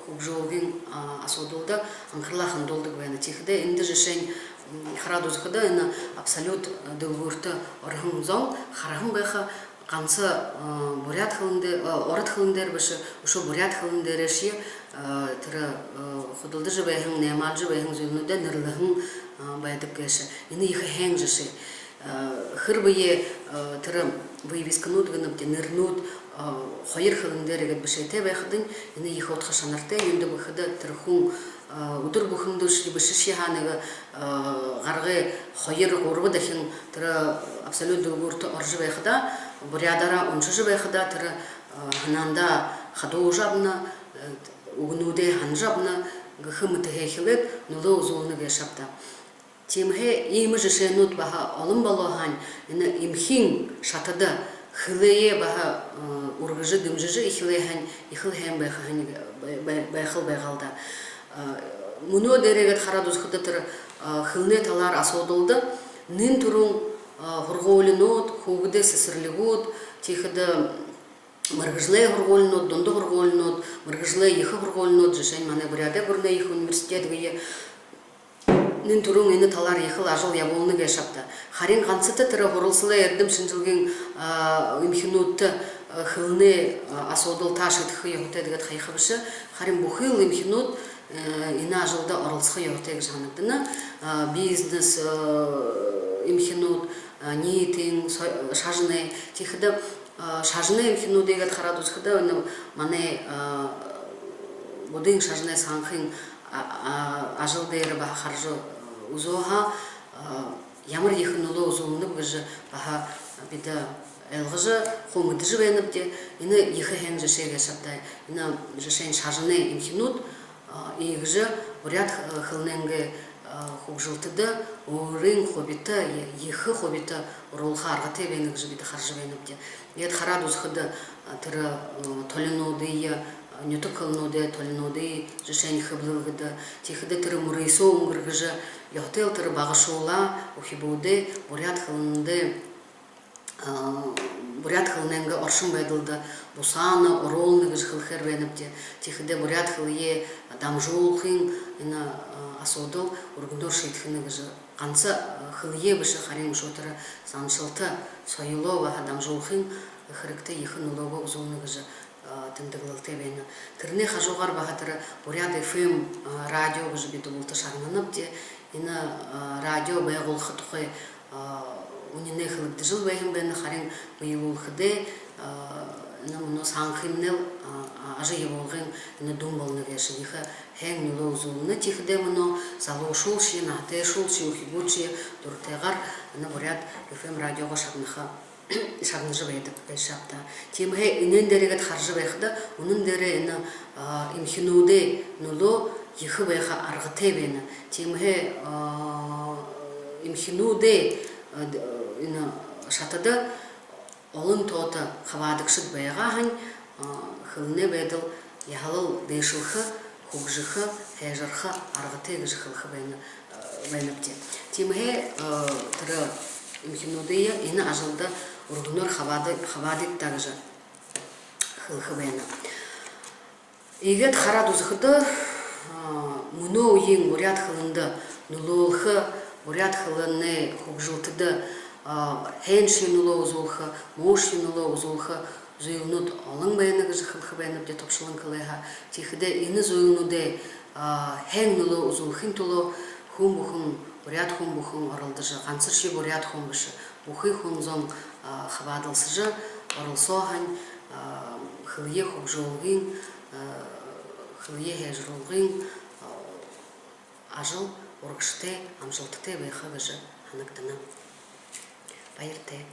хүгжөөлгын, а, асуудалда анхаралаа хандуулдаг байна. Тиихэдээ эндэ жэшээнь, м, хараад үзэхэдэ, энэ «Абсолют» дэлгүүртэ ороһон зон хараһан байха, ганса, а, буряад хэлэн дэ-, а, ород хэлэн дээрэ бэшэ, үшөө буряад хэлэн дээрэшье, а, тэрэ, а, худалдажа байһан, наймаалжа байһан зүйлнүүдээ нэрлэһэн, а, байдаг гээшэ. Энэ ехэ һайн жэшээ. А, хэрбээ, а, тэрэ вывескэнүүд гэнэбди, нэрэнүүд, а, хоёр хэлэн дээрэ гээд бэшээтэй байхадань, энэ ехэ удха шанартай. Юундэб гэхэдэ, тэрэ хүн, а, үдэр бүхэндэ бэшэшье һаа, нэгэ, а, гарагай хоёр-гурба дахин тэрэ «Абсолют» дэлгүүртэ орожо байхадаа, буряадаараа уншажа байхадаа, тэрэ, а, һанаандаа хадуужа абана, үгэнүүдые һанажа абана гэхэ мэтэхэ хэлээд, нүлөө үзүүлнэ гээшэ ааб даа. Тиимэһээ иимэ жэшээнүүд баһа олон болоо һаань, энэ эмхиин шатада хэлэеэ баһа үргэжэ, дэмжэжэ эхилээ һаань, ехэл һайн байха һаань, бай-, бай-, байхал байгаал даа. Мүнөө дээрээ гээд хараад үзэхэдэ, тэрэ хэлэнэй талаар асуудалда нэн түрүүн һургуулинууд, хүүгэдэй сэсэрлигүүд, тиихэдэ мэргэжэлэй һургуулинууд, дунда һургуулинууд, мэргэжэлэй ехэ һургуулинууд, жэшээнь, манай Буряадай гүрэнэй ехэ университет гээд, нэн түрүүн энэ талаар ехэл ажал ябуулна гээшэ ааб даа. Харин гансата тэрэ һуралсалай эрдэм шэнжэлгын эмхинүүдтэ хэлэнэй асуудал таа шиидхэхэ ёһотой гээд һаяха бэшэ. Харин бүхыл эмхинүүд энэ ажалда оролсохо ёһотой гэжэ һанагдана. Бизнес эмхинүүд, ниитын, шажанай, тиихэдэ шажанай эмхинүүдые гээд хараад үзэхэдэ, энэ манай буддын шажанай Сангхын ажал дээрэ баһа хаража үзөө һаа, ямар ехэ нүлөө үзүүлнэб гэжэ баһа бидэ ойлгожо, хуу мэдэжэ байнабди. Энэ ехэ һайн жэшээ гээшэ ааб даа. Энэ жэшээнь шажанай эмхинүүд иигэжэ буряад хэлэнэйнгээ хүгжэлтэдэ өөрын хубита, ехэ хубита оруулха аргатай байна гэжэ бидэ хаража байнабди. Иигээд хараад үзэхэдэ, тэрэ толинуудые, нютаг хэлэнүүдэй толинуудые, жэшээнь, хэблэлгэдэ, тиихэдэ тэрэ мүрысөө үнгэргэжэ, ёһотойл тэрэ багашуулаа, үхибүүдээ буряад хэлэндээ, буряад хэлэнэйнгээ оршон байдалда бусаана, оруулна гэжэ хэлэхээр байнабди. Тиихэдэ буряад хэлэеэ дамжуулхын энэ асуудал үргэнөөр шиидхэнэ гэжэ, ганса хэлэеэ бэшэ, харин үшөө тэрэ заншалта, соёлоо баһа дамжуулхын хэрэгтэ ехэ нүлөөгөө үзүүлнэ гэжэ тэмдэглэлтэй байна. Тэрэнэй хажуугаар баһа тэрэ Буряад ФМ радио гэжэ бидэ булта шагнанабди. Энэ радио байгуулха тухай үнинэй хэлэгдэжэл байһан байна, харин бэелүүлхэдээ, энэ мүнөө Сангхымнай ажал ябуулгын энэ дүн болоно гээшэ, ехэ һайн нүлөө үзүүлнэ. Тиихэдээ мүнөө залуушуулшье, наһатайшуулшье, үхибүүдшье дуратайгаар энэ Буряад ФМ радиогоо шагнаха, шагнажа байдаг гээшэ ааб даа. Тиимэһээ энээн дээрэ гээд хаража байхада, үнэн дээрээ энэ эмхинүүдэй нүлөө ехэ байха аргатай байна. Тиимэһээ эмхинүүдэй энэ шатада олон тоото хабаадагшад байгаа һаань, хэлэнэй байдал яһала дээшэлхэ, хүгжэхэ, һайжарха аргатай гэжэ хэлэхэ байна, байнабди. Тиимэһээ тэрэ эмхинүүдые энэ ажалда үргэнөөр хабаада-, хабаадыт даа гэжэ хэлэхэ байна. Иигээд хараад үзэхэдэ, мүнөө үеын буряад хэлэндэ нүлөөлхэ, буряад хэлэнэй хүгжэлтэдэ һайншье нүлөө үзүүлхэ, муушье нүлөө үзүүлхэ зүйлнүүд олон байна гэжэ хэлэхэ байнабди, тобшолон хэлээ һаа. Тиихэдээ энэ зүйлнүүдэй һайн нүлөө үзүүлхын түлөө хүн бүхэн, буряад хүн бүхэн оролдожо, гансашье буряад хүн бэшэ, бүхы хүн зон хабаадалсажа оролсоо һаань, хэлэеэ хүгжөөлгын, хэлэеэ һайжаруулгын ажал урагшатай, амжалтатай байха гэжэ һанагдана. Баяртай.